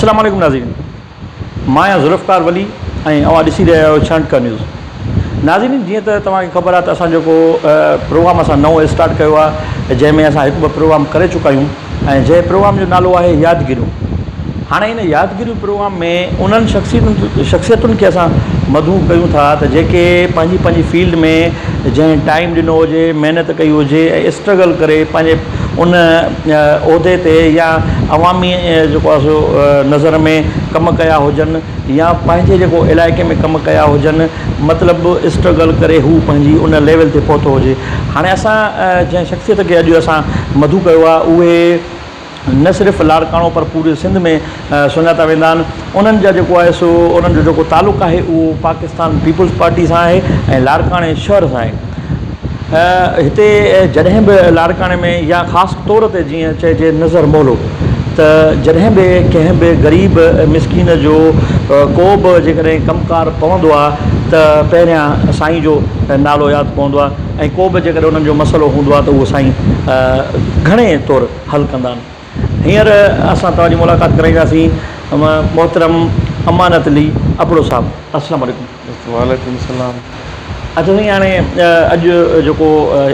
السلام عليڪم ناظرين مان آهيان ذوالفقار ولي ۽ اوهان ڏسي رهيا آهيو ڇانڊڪا نيوز ناظرين جيئن ته توهان کي خبر آهي ته اسان جيڪو پروگرام اسان نئون اسٽارٽ ڪيو آهي جنهن ۾ اسان هڪ ٻه پروگرام ڪري چڪا آهيون ۽ جنهن پروگرام جو نالو آهي يادگيريون هاڻي ان يادگيريون پروگرام ۾ انهن شخصيتن شخصيتن کي اسان مدعو ڪيون ٿا ته جيڪي پنهنجي پنهنجي فيلڊ ۾ جنهن ٽائيم ڏنو هجي محنت ڪئي هجي ۽ اسٽرگل ڪري پنهنجي ان عهدي تي يا عوامي جيڪو آهي سو نظر ۾ ڪم ڪيا هجن يا پنهنجي جيڪو علائقي ۾ ڪم ڪيا هجن مطلب اسٽرگل ڪري هو پنهنجي ان ليول تي پهتو هجي هاڻي اسان جنهن شخصيت کي اڄ اسان مدعو ڪيو آهي اهي نه صرف لاڙڪاڻو پر پوري سنڌ ۾ سڃاتا ويندا آهن انهن جا جيڪو آهي سو انهن جو جيڪو تعلق آهي اهو پاڪستان پيپلز پارٽي سان آهي ۽ لاڙڪاڻي شهر سان آهي هتي جڏهن به لاڙڪاڻي ۾ يا خاص طور تي جيئن چئجي نظر مولو ته جڏهن به ڪنهن به غريب مسڪين جو ڪو به جيڪڏهن ڪم ڪار پوندو آهي ته پهريان سائين جو نالو ياد پوندو آهي ۽ ڪو به جيڪڏهن انهن جو مسئلو هوندو آهي ته اهو سائين گهڻي طور حل ڪندا آهن. هينئر اسان توهان جي ملاقات ڪرائينداسين محترم امانت علي ابڙو صاحب. السلام عليڪم. وعليڪم السلام. اچا سائين هاڻي اڄ جيڪو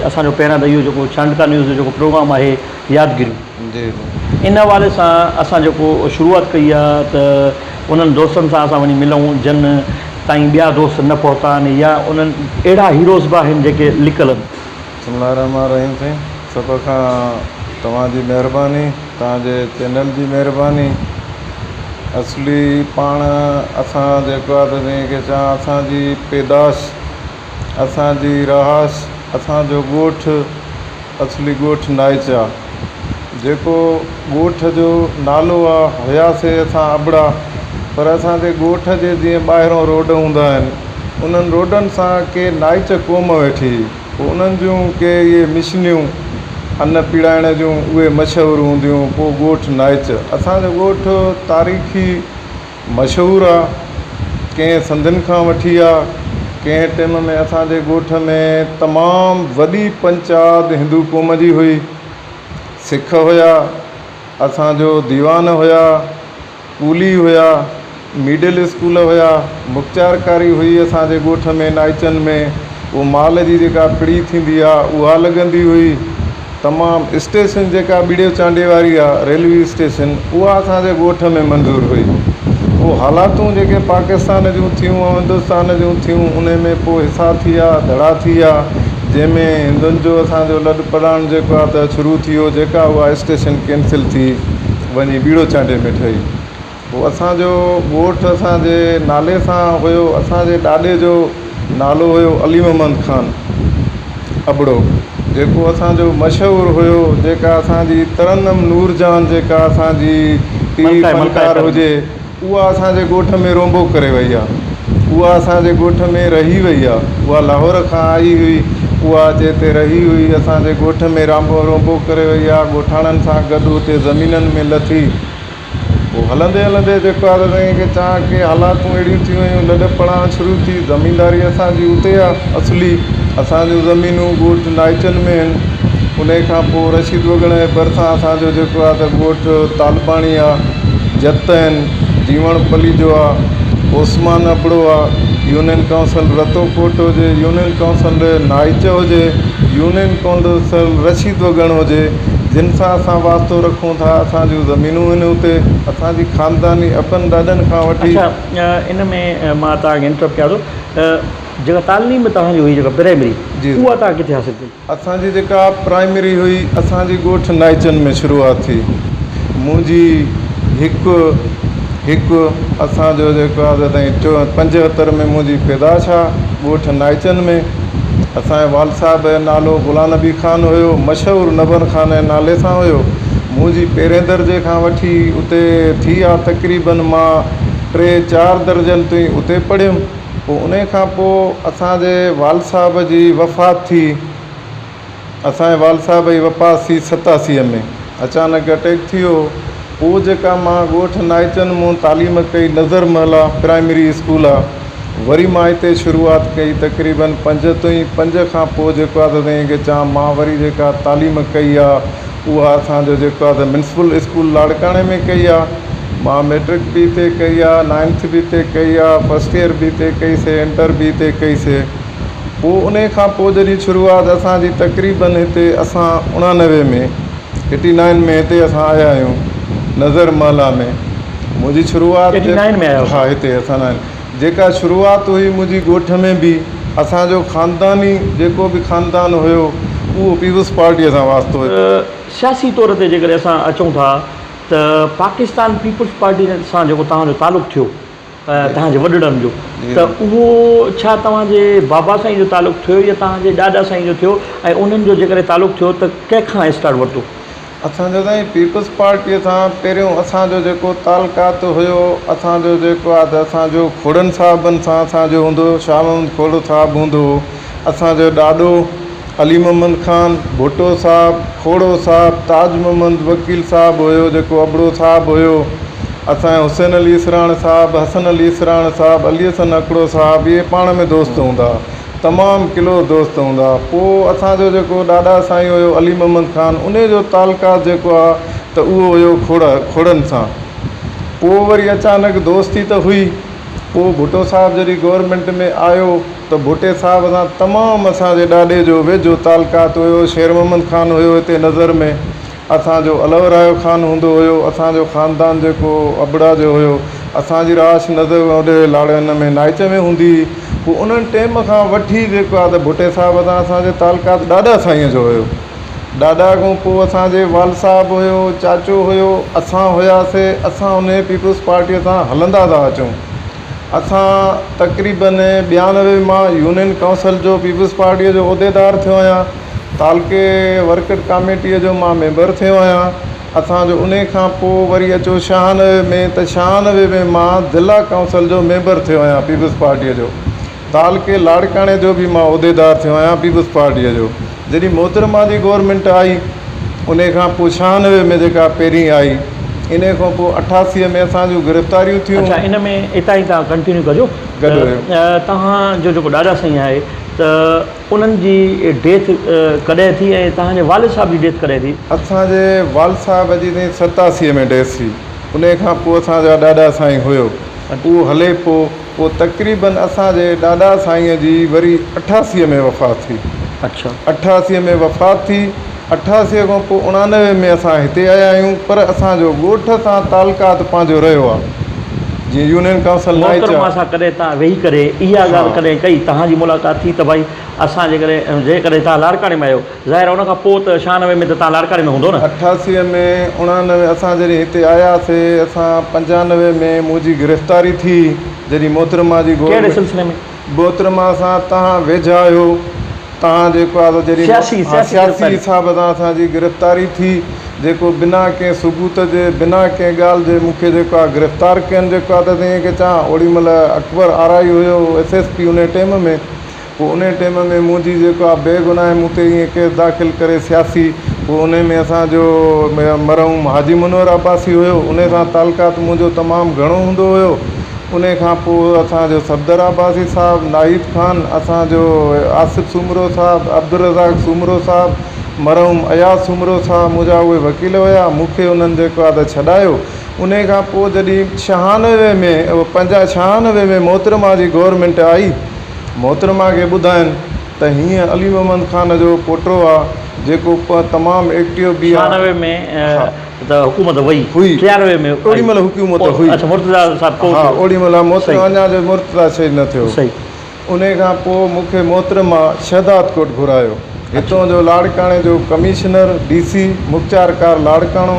اسان جو پهريان ته اهو جيڪو چانڊڪا نيوز جو جيڪو پروگرام آهي يادگيريون جي جي ان حوالي سان اسان جيڪو شروعات ڪئي آهي ته انهن دوستن سان اسان وڃي ملون جن تائين ٻيا دوست نه پهتا آهن يا انهن اهڙا هيروز به آهن جيڪي لڪل آهن. بسم الله الرحمٰن الرحيم سائين سڀ کان توهان جي مهرباني توهان جي چينل جي مهرباني اصلي پاڻ اسان جيڪو آهي ته جنهن کي چوان اسان جي پيداش اسان جي رهائش اسان جو ڳوٺ اصلي ڳوٺ نائچ آ جيڪو ڳوٺ جو نالو آ هياسي اسان ابڙا پر اسان جي ڳوٺ جي جيئن ٻاهرون روڊ هوندا آهن انهن روڊن سان ڪي نائچ قوم ويٺي هئي. پوء انهن جون ڪي اهي مشنيون ان پيڙائڻ جون اهي مشهور هونديون. پوء ڳوٺ نائچ اسان جو ڳوٺ تاريخي مشهور آ. ڪنهن سنڌين کان وٺي آ. ڪنهن ٽيم ۾ اسان جي ڳوٺ ۾ تمام وڏي پنچاد هندو قوم جي هئي. سک هيا. اسان جو ديوان هيا. ڪولي هيا، ميڊل اسڪول هيا، مختيارڪاري هئي اسان جي ڳوٺ ۾ نائچن ۾ اهو مال جي جيڪا پڙي ٿيندي آ اها لڳندي هئي، تمام اسٽيشن جيڪا ٻيڙيو چانڊيي واري آ ريلوي اسٽيشن اها اسان جي ڳوٺ ۾ منظور هئي. پوء حالاتون جيڪي پاڪستان جون ٿيون ۽ هندستان جون ٿيون انهي ۾ پوء حصا ٿي ويا ڌڙا ٿي ويا جنهن ۾ هندن جو اسان جو لڏ پلاڻ جيڪو آ ته شروع ٿي ويو جيڪا اها اسٽيشن ڪينسل ٿي. وڃي ٻيڙو چانڊيي ۾ ٺهي. پوء اسان جو ڳوٺ اسان جي نالي سان هيو. اسان جي ڏاڏي جو نالو هيو علي محمد خان ابڙو جيڪو اسان جو مشهور هيو. جيڪا اسان جي ترنم نورجهان جيڪا اسان جي ٽي وي فنڪار هجي اها اسان جي ڳوٺ ۾ رونبو ڪري وئي آ. اها اسان جي ڳوٺ ۾ رهي وئي آ. اها لاهور کان آئي هئي. اها اچي هتي رهي هئي. اسان جي ڳوٺ ۾ رانبو رونبو ڪري وئي آ. ڳوٺاڻن سان گڏ اتي زمينن ۾ لٿي. پوء هلندي هلندي جيڪو آ ته سائين کي چان ڪي حالاتون اهڙيون ٿي ويون لڏ پلاڻ شروع ٿي. زمينداري اسان جي اتي آ اصلي. اسان جون زمينون ڳوٺ نائچن ۾ آهن. انهي کان پوء رشيد وڳڻ جي ڀرسان اسان جو جيڪو آ ته ڳوٺ طالباڻي آ. جت آهن، جيوڻ پليجو آ، عثمان ابڙو آ، يونين ڪائونسل رتو ڪوٽ هجي، يونين ڪائونسل نائچ هجي، يونين ڪائونسل رشيد وڳڻ هجي، جن سان اسان واسطو رکون ٿا، اسان جون زمينون آهن اتي، اسان جي خانداني ابن ڏاڏن کان وٺي. اڇا ان ۾ مان توهان کي انٽرپٽ ڪيان ٿو جيڪا تعليم توهان جي هئي جيڪا پرائمري اها توهان ڪٿي حاصل ڪئي؟ اسان جي جيڪا پرائمري هئي اسان جي ڳوٺ نائچن ۾ شروعات ٿي منهنجي هڪ هڪ اسان جو جيڪو آهي سائين 75 ۾ منهنجي پيدائش آ ڳوٺ نائچن ۾ اسان جي والد صاحب جو نالو غلام نبي خان هيو مشهور نبن خان جي نالي سان هيو منهنجي پهرين درجي کان وٺي اتي ٿي آ تقريبن مان ٽي چار درجن تائين اتي پڙهيم. پوء انهيء کان پوء اسان جي والد صاحب جي وفات ٿي. اسان جي والد صاحب جي وفات ٿي ستاسيء ۾. اچانڪ اٽيڪ ٿي ويو. پوء جيڪا مان ڳوٺ نائچن مون تعليم ڪئي نظر محلا پرائمري اسڪول آ. وري مان اتي شروعات ڪئي تقريبن پنج تائين. پنج کان پوء جيڪو آ ته سائين کي چان مان وري جيڪا تعليم ڪئي آ اها اسان جو جيڪو آ ته ميونسپل اسڪول لاڙڪاڻي ۾ ڪئي آ. مان ميٽرڪ به هتي ڪئي آ، نائنٿ به هتي ڪئي آ، فرسٽ ايئر به هتي ڪئي سي، انٽر به هتي ڪئي سي. پوء انهي کان پوء جڏهن شروعات اسان جي تقريبن هتي اسان اڻانوي ۾ ايٽي نائن ۾ هتي اسان آيا آهيون نظر محلا ۾ منهنجي شروعات ايٽي نائن ۾ آيا ها هتي اسان نائن جيڪا شروعات هئي منهنجي ڳوٺ ۾ به اسان جو خانداني جيڪو به خاندان هيو اهو پيپلز پارٽيء سان واسطو هيو. سياسي طور تي جيڪڏهن اسان اچون ٿا ته پاڪستان پيپلز پارٽي سان جيڪو توهان جو تعلق ٿيو توهان جي وڏڙن جو ته اهو ڇا توهان جي بابا سائين جو تعلق ٿيو يا توهان جي ڏاڏا سائين جو ٿيو ۽ انهن جو جيڪڏهن تعلق ٿيو ته ڪنهن کان اسٽارٽ ورتو؟ اسان جو سائين پيپلز پارٽيء سان پهريون اسان جو جيڪو تعلقات هيو اسان جو جيڪو آهي ته اسان جو کوڙن صاحبن سان اسان جو هوندو هيو شاهه محمد کوڙو صاحب هوندو هو اسان جو ڏاڏو علي محمد خان ڀٽو صاحب، کوڙو صاحب، تاج محمد وڪيل صاحب هيو جيڪو ابڙو صاحب هيو، اسان جو حسين علي اسراڻ صاحب، حسن علي اسراڻ صاحب، علي حسن هڪڙو صاحب اهي پاڻ ۾ دوست هوندا ها، تمام ڪلوز دوست هوندا ها. پوء اسان جو جيڪو ڏاڏا سائين هيو علي محمد خان انهي جو تعلقات جيڪو آ ته اهو هيو کوڙ کوڙن سان. پوء وري اچانڪ دوستي ته هئي پوء ڀٽو صاحب جڏهن گورنمينٽ ۾ آيو ته ڀٽي صاحب سان تمام اسان جي ڏاڏي جو ويجهو تعلقات هيو، شير محمد خان هيو هتي نظر ۾ اسان جو الهورايو خان هوندو هيو، اسان جو خاندان جيڪو ابڙا جو هيو، اسان جي رهائش نظر هوڏي لاڙ هن ۾ نائچ ۾ هوندي هئي، پوء انهن ٽيم کان وٺي جيڪو آهي ته ڀٽي صاحب سان اسان جو تعلقات ڏاڏا سائينء جو هيو. ڏاڏا کان پوء اسان جي والد صاحب هيو، چاچو هيو، اسان هياسي، اسان انهيء پيپلز پارٽيء سان هلندا ٿا اچون. اسان تقريبن 92 مان يونين ڪائونسل جو پيپلز پارٽيء جو عهديدار ٿيو آهيان. تعلقي ورڪر ڪاميٽيء جو مان ميمبر ٿيو آهيان. اسان جو انهيء کان پوء وري اچو 96 ۾ ته 96 ۾ مان ضلع ڪائونسل جو ميمبر ٿيو آهيان پيپلز پارٽيء جو. تعلقي لاڙڪاڻي جو به مان عهديدار ٿيو آهيان پيپلز پارٽيء جو. جڏهن محترمه جي گورنمينٽ آئي، انهيء کان پوء 96 ۾ جيڪا پهرين آئي، انهيء کان پوء 88 ۾ اسان جون گرفتاريون ٿيون. اڇا ان ۾ اتان ئي توهان ڪنٽينيو ڪجو گڏ هيو. ته توهان جو جيڪو ڏاڏا سائين آهي ته انهن جي ڊيٿ ڪڏهن ٿي ۽ توهان جي والد صاحب جي ڊيٿ ڪڏهن ٿي؟ اسان جي والد صاحب جي سائين 87 ۾ ڊيٿ ٿي. انهيء کان پوء اسان جا ڏاڏا سائين هيو. اهو هلي پو. پوء تقريباً اسان جي ڏاڏا سائينء جي وري اٺاسيء ۾ وفات ٿي. اٺاسيء ۾ وفات ٿي. اٺاسيء کان پوء اڻانوي ۾ اسان هتي آيا آهيون، پر اسان جو ڳوٺ سان تعلقات پنهنجو رهيو آهي. جيئن يونين ڪائونسل نائچ آ. محترمه سان ڪڏهن توهان ويهي ڪري اها ڳالهه ڪڏهن ڪئي، توهان جي ملاقات ٿي ته ڀائي اسان جيڪڏهن جيڪڏهن توهان لاڙڪاڻي ۾ آهيو، ظاهر آهي ان کان پوء ته 96 ۾ ته توهان لاڙڪاڻي ۾ هوندو نه؟ اٺاسيء ۾ اڻانوي اسان جڏهن هتي آياسي اسان پنجانوي ۾ منهنجي گرفتاري ٿي جڏهن محترمه جي ڪهڙي گورنمينٽ سلسلي ۾؟ محترمه سان توهان ويجها آهيو توهان جيڪو آهي سو جڏهن سياسي ها سياسي سياسي گرفتاري. حساب سان اسان جي گرفتاري ٿي جيڪو بنا ڪنهن ثبوت جي بنا ڪنهن ڳالهه جي مون کي جيڪو آهي گرفتار ڪين جيڪو آهي ته ائين ڪي چان اوڏي مهل اڪبر آرائي هيو ايس ايس پي انهي ٽيم ۾ پوء انهي ٽيم ۾ منهنجي جيڪو آ بيگناهي مون تي ائين ڪيس داخل ڪري سياسي پوء انهي ۾ اسان جو مرحوم حاجي منور عباسي هيو انهي سان تعلقات منهنجو تمام گهڻو هوندو هيو انهي کان پوء اسان جو صفدر عباسي صاحب ناهيد خان اسان جو آصف سومرو صاحب عبدالرزاق سومرو صاحب مرحوم اياز سومرو صاحب منهنجا اهي وڪيل هيا مون کي انهن جيڪو آ ته ڇڏايو انهي کان پوء جڏهن ڇهانوي ۾ پنجا ڇهانوي ۾ محترمه جي گورنمينٽ آئي محترمه کي ٻڌائين ته هينئن علي محمد خان جو پوٽو آ جيڪو پ تمام ايڪٽيو به آ. 96 ۾ ته حڪومت وئي هئي 93 ۾ اوڏي مهل حڪومت هئي. اڇا مرتضيٰ صاحب پوء ها ٿيو. اوڏي مهل محترمه صحيح. اڃا جو مرتضيٰ شهيد نه ٿيو هو. صحيح. انهي کان پوء مون کي محترمه شهدادڪوٽ گهرايو. هتون جو لاڙڪاڻي جو ڪمشنر، ڊي سي، مختيارڪار لاڙڪاڻو،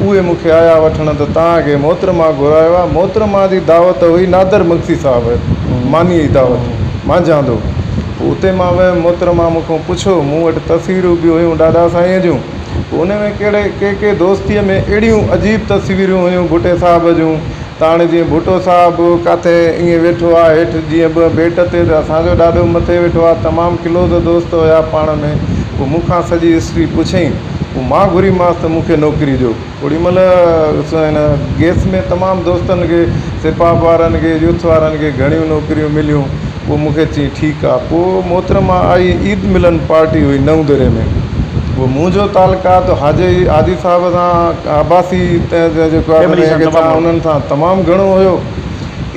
اهي مون کي آيا وٺڻ ته توهان کي محترمه گهرايو آهي. محترمه جي دعوت هئي نادر مگسي صاحب مانيء جي دعوت، مانجهاندو. پوء اتي مان ويم، محترمه مون کان پڇيو، مون وٽ تصويرون به هيون ڏاڏا سائينء جون. پوء انهي ۾ ڪهڙي ڪي ڪي دوستيء ۾ اهڙيون عجيب تصويرون هيون ڀٽي صاحب جون ته هاڻي جيئن ڀٽو صاحب ڪاٿي ائين ويٺو آ هيٺ جيئن به بيٽ تي ته اسان جو ڏاڏو مٿي ويٺو آ تمام ڪلوز دوست هيا پاڻ ۾ پوء مون کان سڄي هسٽري پڇيائين پوء مان گهريمانس ته مون کي نوڪري ڏيو اوڏي مهل هن گيس ۾ تمام دوستن کي سپاپ وارن کي يوٿ وارن کي گهڻيون نوڪريون مليون پوء مون کي چيائين ٺيڪ آ پوء محترمه آئي عيد ملن پارٽي هئي نئون ديري ۾ پوء منهنجو تعلقات حاجي حاجي صاحب سان عباسي جيڪو آهي انهن سان تمام گهڻو هيو.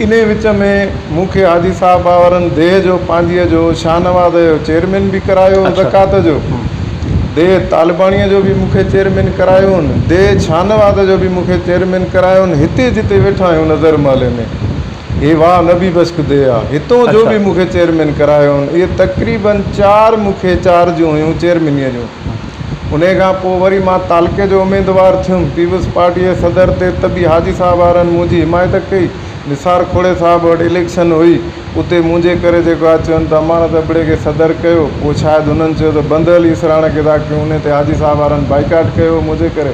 انهي وچ ۾ مون کي حاجي صاحب وارن ديهه جو پانجيء جو شاهنواز جو چيئرمين به ڪرايو هو زڪوات جو. ديهه طالباڻيء جو به مون کي چيئرمين ڪرايو هن. ديهه شاهنواز جو به مون کي چيئرمين ڪرايو هن. هتي جتي ويٺا آهيون نظر محلي ۾ هي واهه نبي بخش ديهه آ. هتون جو به مون کي چيئرمين ڪرايو هن. اهي تقريبن چار مون کي چارجون هيون چيئرمينيء جون. انهيء کان پوء وري مان تعلقي جو اميدوار ٿيم. پيپلز پارٽيء جي صدر تي ته به حاجي صاحب وارن منهنجي حمايت ڪئي. نثار کوڙي صاحب وٽ اليڪشن هئي. اتي منهنجي ڪري جيڪو آهي چون ته امانت ابڙي کي صدر ڪيو. پوء شايد هنن چيو ته بنده علي اسراڻ کي ٿا ڪيون. انهيء تي حاجي صاحب وارن بائيڪاٽ ڪيو منهنجي ڪري.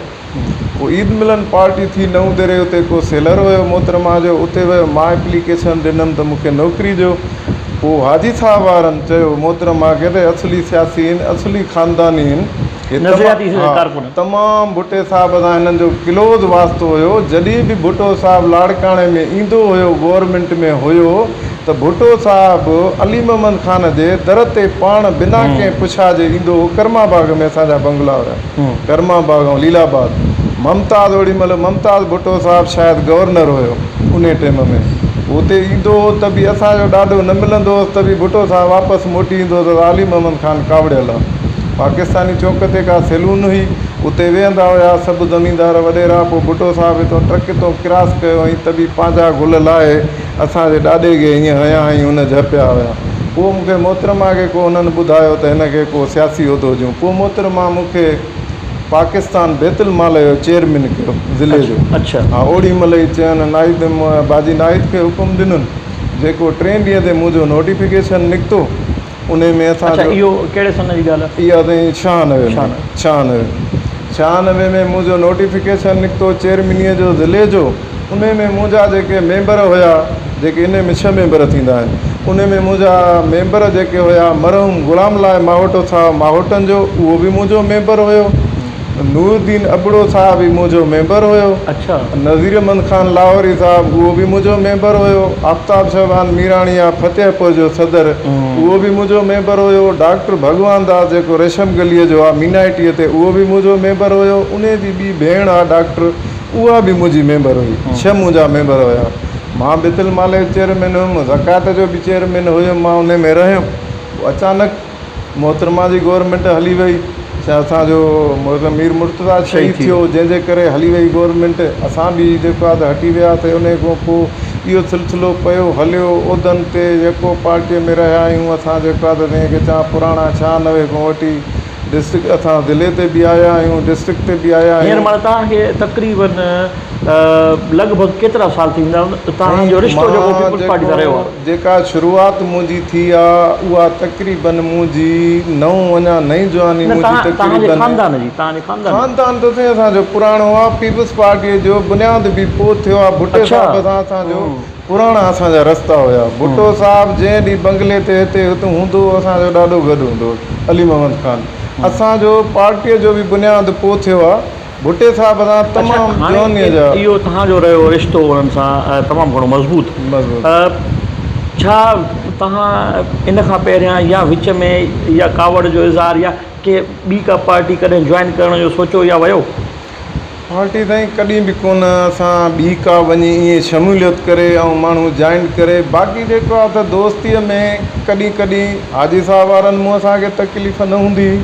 پوء عيد ملن پارٽي ٿي نئون ديري اتي ڪو سيلر هيو محترمه جو اتي ويو مان اپليڪيشن ڏنم ته مون کي نوڪري ڏيو پوء حاجي صاحب وارن چيو محترمه کي ته اصلي سياسي هن اصلي خانداني هن هي نظرياتي ڪارڪن. تمام ڀٽي صاحب سان هنن جو ڪلوز واسطو هيو جڏهن به ڀٽو صاحب لاڙڪاڻي ۾ ايندو هيو گورنمينٽ ۾ هيو ته ڀٽو صاحب علي محمد خان جي در تي پاڻ بنا ڪنهن پڇا جي ايندو هو ڪرما باغ ۾ اسان جا بنگلا هيا. ڪرما باغ ۽ ليلا باغ. ممتاز اوڏي مهل ممتاز ڀٽو صاحب شايد گورنر هيو انهي ٽيم ۾ اتي ايندو هو ته به اسان جو ڏاڏو نه ملندو هوس ته به ڀٽو صاحب واپس موٽي ايندو هو ته علي محمد خان ڪاوڙيل آ. پاڪستاني چونڪ تي ڪا سيلون هئي اتي ويهندا هيا سڀ زميندار وڏيرا پوء ڀٽو صاحب هتون ٽرڪ تون ڪراس ڪيو هئين ته به پنهنجا گل لاهي اسان جي ڏاڏي کي هيئن هنيا هئين هن جهپيا هيا. پوء مون کي محترمه کي ڪو هنن ٻڌايو ته هن کي ڪو سياسي عهدو ڏيون. پوء محترمه مون کي پاڪستان بيت المال جو چيئرمين ڪيو ضلعي جو. ها اوڏي مهل ئي چين ناهيد باجي ناهيد کي حڪم ڏنن جيڪو ٽئين ڏينهن تي منهنجو نوٽيفڪيشن نڪتو انهي ۾ اسان جو. اڇا اهو ڪهڙي سن جي ڳالهه آهي؟ اها سائين 96 ۾ 96 96 ۾ منهنجو نوٽيفڪيشن نڪتو چيئرمينيء جو ضلعي جو. انهي ۾ منهنجا جيڪي ميمبر هيا، جيڪي انهي ۾ ڇهه ميمبر ٿيندا آهن، انهي ۾ منهنجا ميمبر جيڪي هيا مرحوم غلام لاء ماهوٽو صاحب ماهوٽن جو اهو به منهنجو ميمبر هيو، نور الدين ابڙو صاحب به منهنجو ميمبر هيو، نذير احمد خان لاهوري صاحب اهو به منهنجو ميمبر هيو، آفتاب شعبان ميراڻي آ فتح پور جو صدر اهو به منهنجو ميمبر هيو، ڊاڪٽر ڀڳوان داس جيڪو ريشم گليء جو آ مينائٽيء تي اهو به منهنجو ميمبر هيو، انهي جي ٻي ڀيڻ آ ڊاڪٽر اها به منهنجي ميمبر هئي. ڇهه منهنجا ميمبر هيا. مان بيت المال جو چيئرمين هيم، زڪوات جو به چيئرمين هيم، مان انهي ۾ رهيم. پوء اچانڪ محترمه جي گورنمينٽ هلي وئي. اسان جو مير مرتضيٰ شهيد ٿيو، جنهن جي ڪري هلي وئي گورنمينٽ. اسان به جيڪو آهي ته هٽي وياسين. انهي کان پوء اهو سلسلو پيو هليو. عهدن تي يڪو پارٽيء ۾ رهيا آهيون. اسان جيڪو آهي ته جنهن کي چوان پراڻا 96 کان وٺي ڊسٽرڪٽ اسان ضلعي تي به آيا آهيون ڊسٽرڪٽ تي به آيا هينئر آهيون. معنيٰ توهان کي تقريبن لڳ ڀڳ ڪيترا سال ٿي ويندا توهان جو رشتو جيڪو مان پيپلز پارٽي سان رهيو جيڪو آهي؟ جيڪا شروعات منهنجي ٿي آ اها تقريبن منهنجي نئون اڃا نئين جواني نه منهنجي توهان توهان جي تقريبن خاندان جي توهان جي خاندان جي. خاندان ته سائين اسان جو پراڻو آ پيپلز پارٽيء جو بنياد به پوء ٿيو آ ڀٽي صاحب سان اسان جو پراڻا اسان جا رستا هيا. ڀٽو صاحب جنهن ڏينهن بنگلي تي هتي هت هوندو هو اسان جو ڏاڏو گڏ هوندو هو علي محمد خان. اسان جو پارٽيء جو به بنياد پوء ٿيو آ. ڀٽي صاحب سان اڇا تمام هاڻي جوانيء جا. اهو توهان جو رهيو رشتو انهن سان تمام گهڻو مضبوط. مضبوط. ڇا توهان ان کان پهريان يا وچ ۾ يا ڪاوڙ جو اظهار يا ڪي ٻي ڪا پارٽي ڪڏهن جوائن ڪرڻ جو سوچيو يا ويو؟ پارٽي سائين ڪڏهن به ڪونه اسان ٻي ڪا وڃي ائين شموليت ڪري ۽ ماڻهو جوائن ڪري باقي جيڪو آهي ته دوستيء ۾ ڪڏهن ڪڏهن حاجي صاحب وارن مون اسان کي تڪليف نه هوندي هئي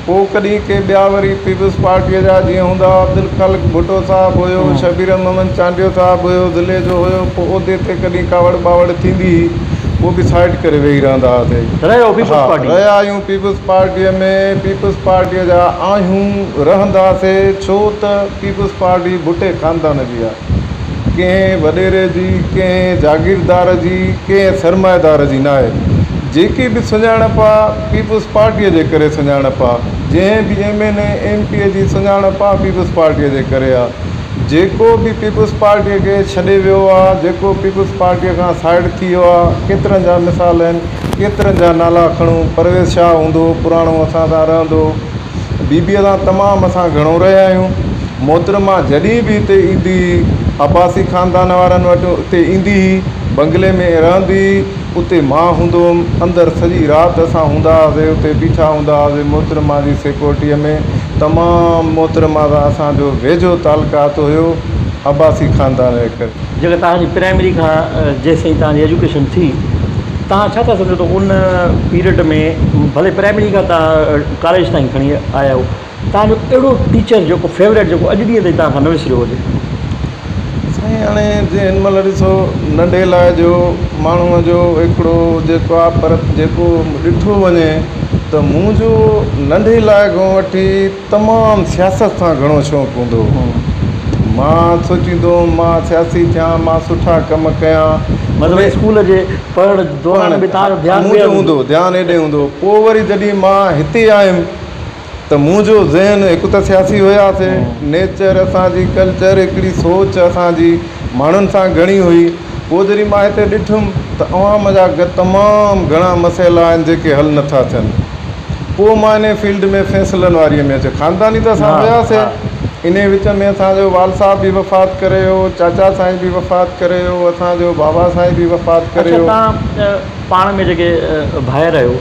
پوء ڪڏهن ڪي ٻيا وري پيپلز پارٽيء جا جيئن هوندا هئا عبدالخالق ڀٽو صاحب هيو شبير محمد چانڊيو صاحب هيو ضلعي جو هيو پوء عهدي تي ڪڏهن ڪاوڙ ٻاوڙ ٿيندي هئي پوء به سائيڊ ڪري ويهي رهندا هئاسي رهيو پيپلز ها پارٽي. رهيا آهيون پيپلز پارٽيء ۾ پيپلز پارٽيء جا آهيون رهنداسي ڇو ته پيپلز پارٽي ڀٽي خاندان جي آهي ڪنهن وڏيري جي ڪنهن جاگيردار جي ڪنهن سرمائيدار جي ناهي جيڪي به سڃاڻپ آ پيپلز پارٽيء جي ڪري سڃاڻپ آ جنهن به M N A M P A جي سڃاڻپ آ پيپلز پارٽيء جي ڪري آ جيڪو به پيپلز پارٽيء کي ڇڏي ويو آ جيڪو پيپلز پارٽيء کان سائيڊ ٿي ويو آ ڪيترن جا مثال آهن ڪيترن جا نالا کڻون پرويز شاهه هوندو هو پراڻو اسان سان رهندو هو بي بيء سان تمام اسان گهڻو رهيا آهيون. محترمه جڏهن به هتي ايندي هئي، عباسي خاندان وارن وٽ اتي ايندي هئي، بنگلي ۾ رهندي هئي. اتي مان هوندو هوم، اندر سڄي رات اسان هوندا هئاسي، اتي بيٺا هوندا هئاسي محترمه جي سيڪيورٽيء ۾ تمام محترمه سان اسان جو ويجهو تعلقات هيو عباسي خاندان جي ڪري. جيڪا توهان جي پرائمري کان جيستائين توهان جي ايجوڪيشن ٿي، توهان ڇا ٿا سمجهو ته ان پيريڊ ۾ ڀلي پرائمري کان توهان ڪاليج تائين کڻي آيا آهيو، توهان جو اهڙو ٽيچر جيڪو فيوريٽ جيڪو اڄ ڏينهن تائين توهان کان نه وسريو هجي. سائين هاڻي جي هن مهل ڏسو ننڍي لاء جو ماڻهوء جو هڪڙو جيڪو آ پر جيڪو ڏٺو وڃي ته منهنجو ننڍي لاء کان وٺي تمام سياست سان گهڻو شوق هوندو هو مان سوچيندو هوم مان سياسي ٿيان مان سٺا ڪم ڪيان. مطلب اسڪول جي پڙهڻ دوران به توهان جو ڌيان منهنجو هوندو هو ڌيان هيڏي هوندو هو پوء وري جڏهن مان هتي آيم ته منهنجو ذهن هڪ ته سياسي هياسي، نيچر اسان جي ڪلچر هڪڙي سوچ اسان جي ماڻهن سان گهڻي هئي، پوء جڏهن مان هتي ڏٺم ته عوام جا تمام گهڻا مسئلا آهن جيڪي حل نٿا ٿين، پوء مان انهي فيلڊ ۾ فيصلن واري ۾ اچي خانداني ته اسان هياسي، انهي وچ ۾ اسان جو والد صاحب به وفات ڪري ويو، چاچا سائين به وفات ڪري ويو، اسان جو بابا سائين به وفات ڪري ويو. پاڻ ۾ جيڪي ڀائر آهيو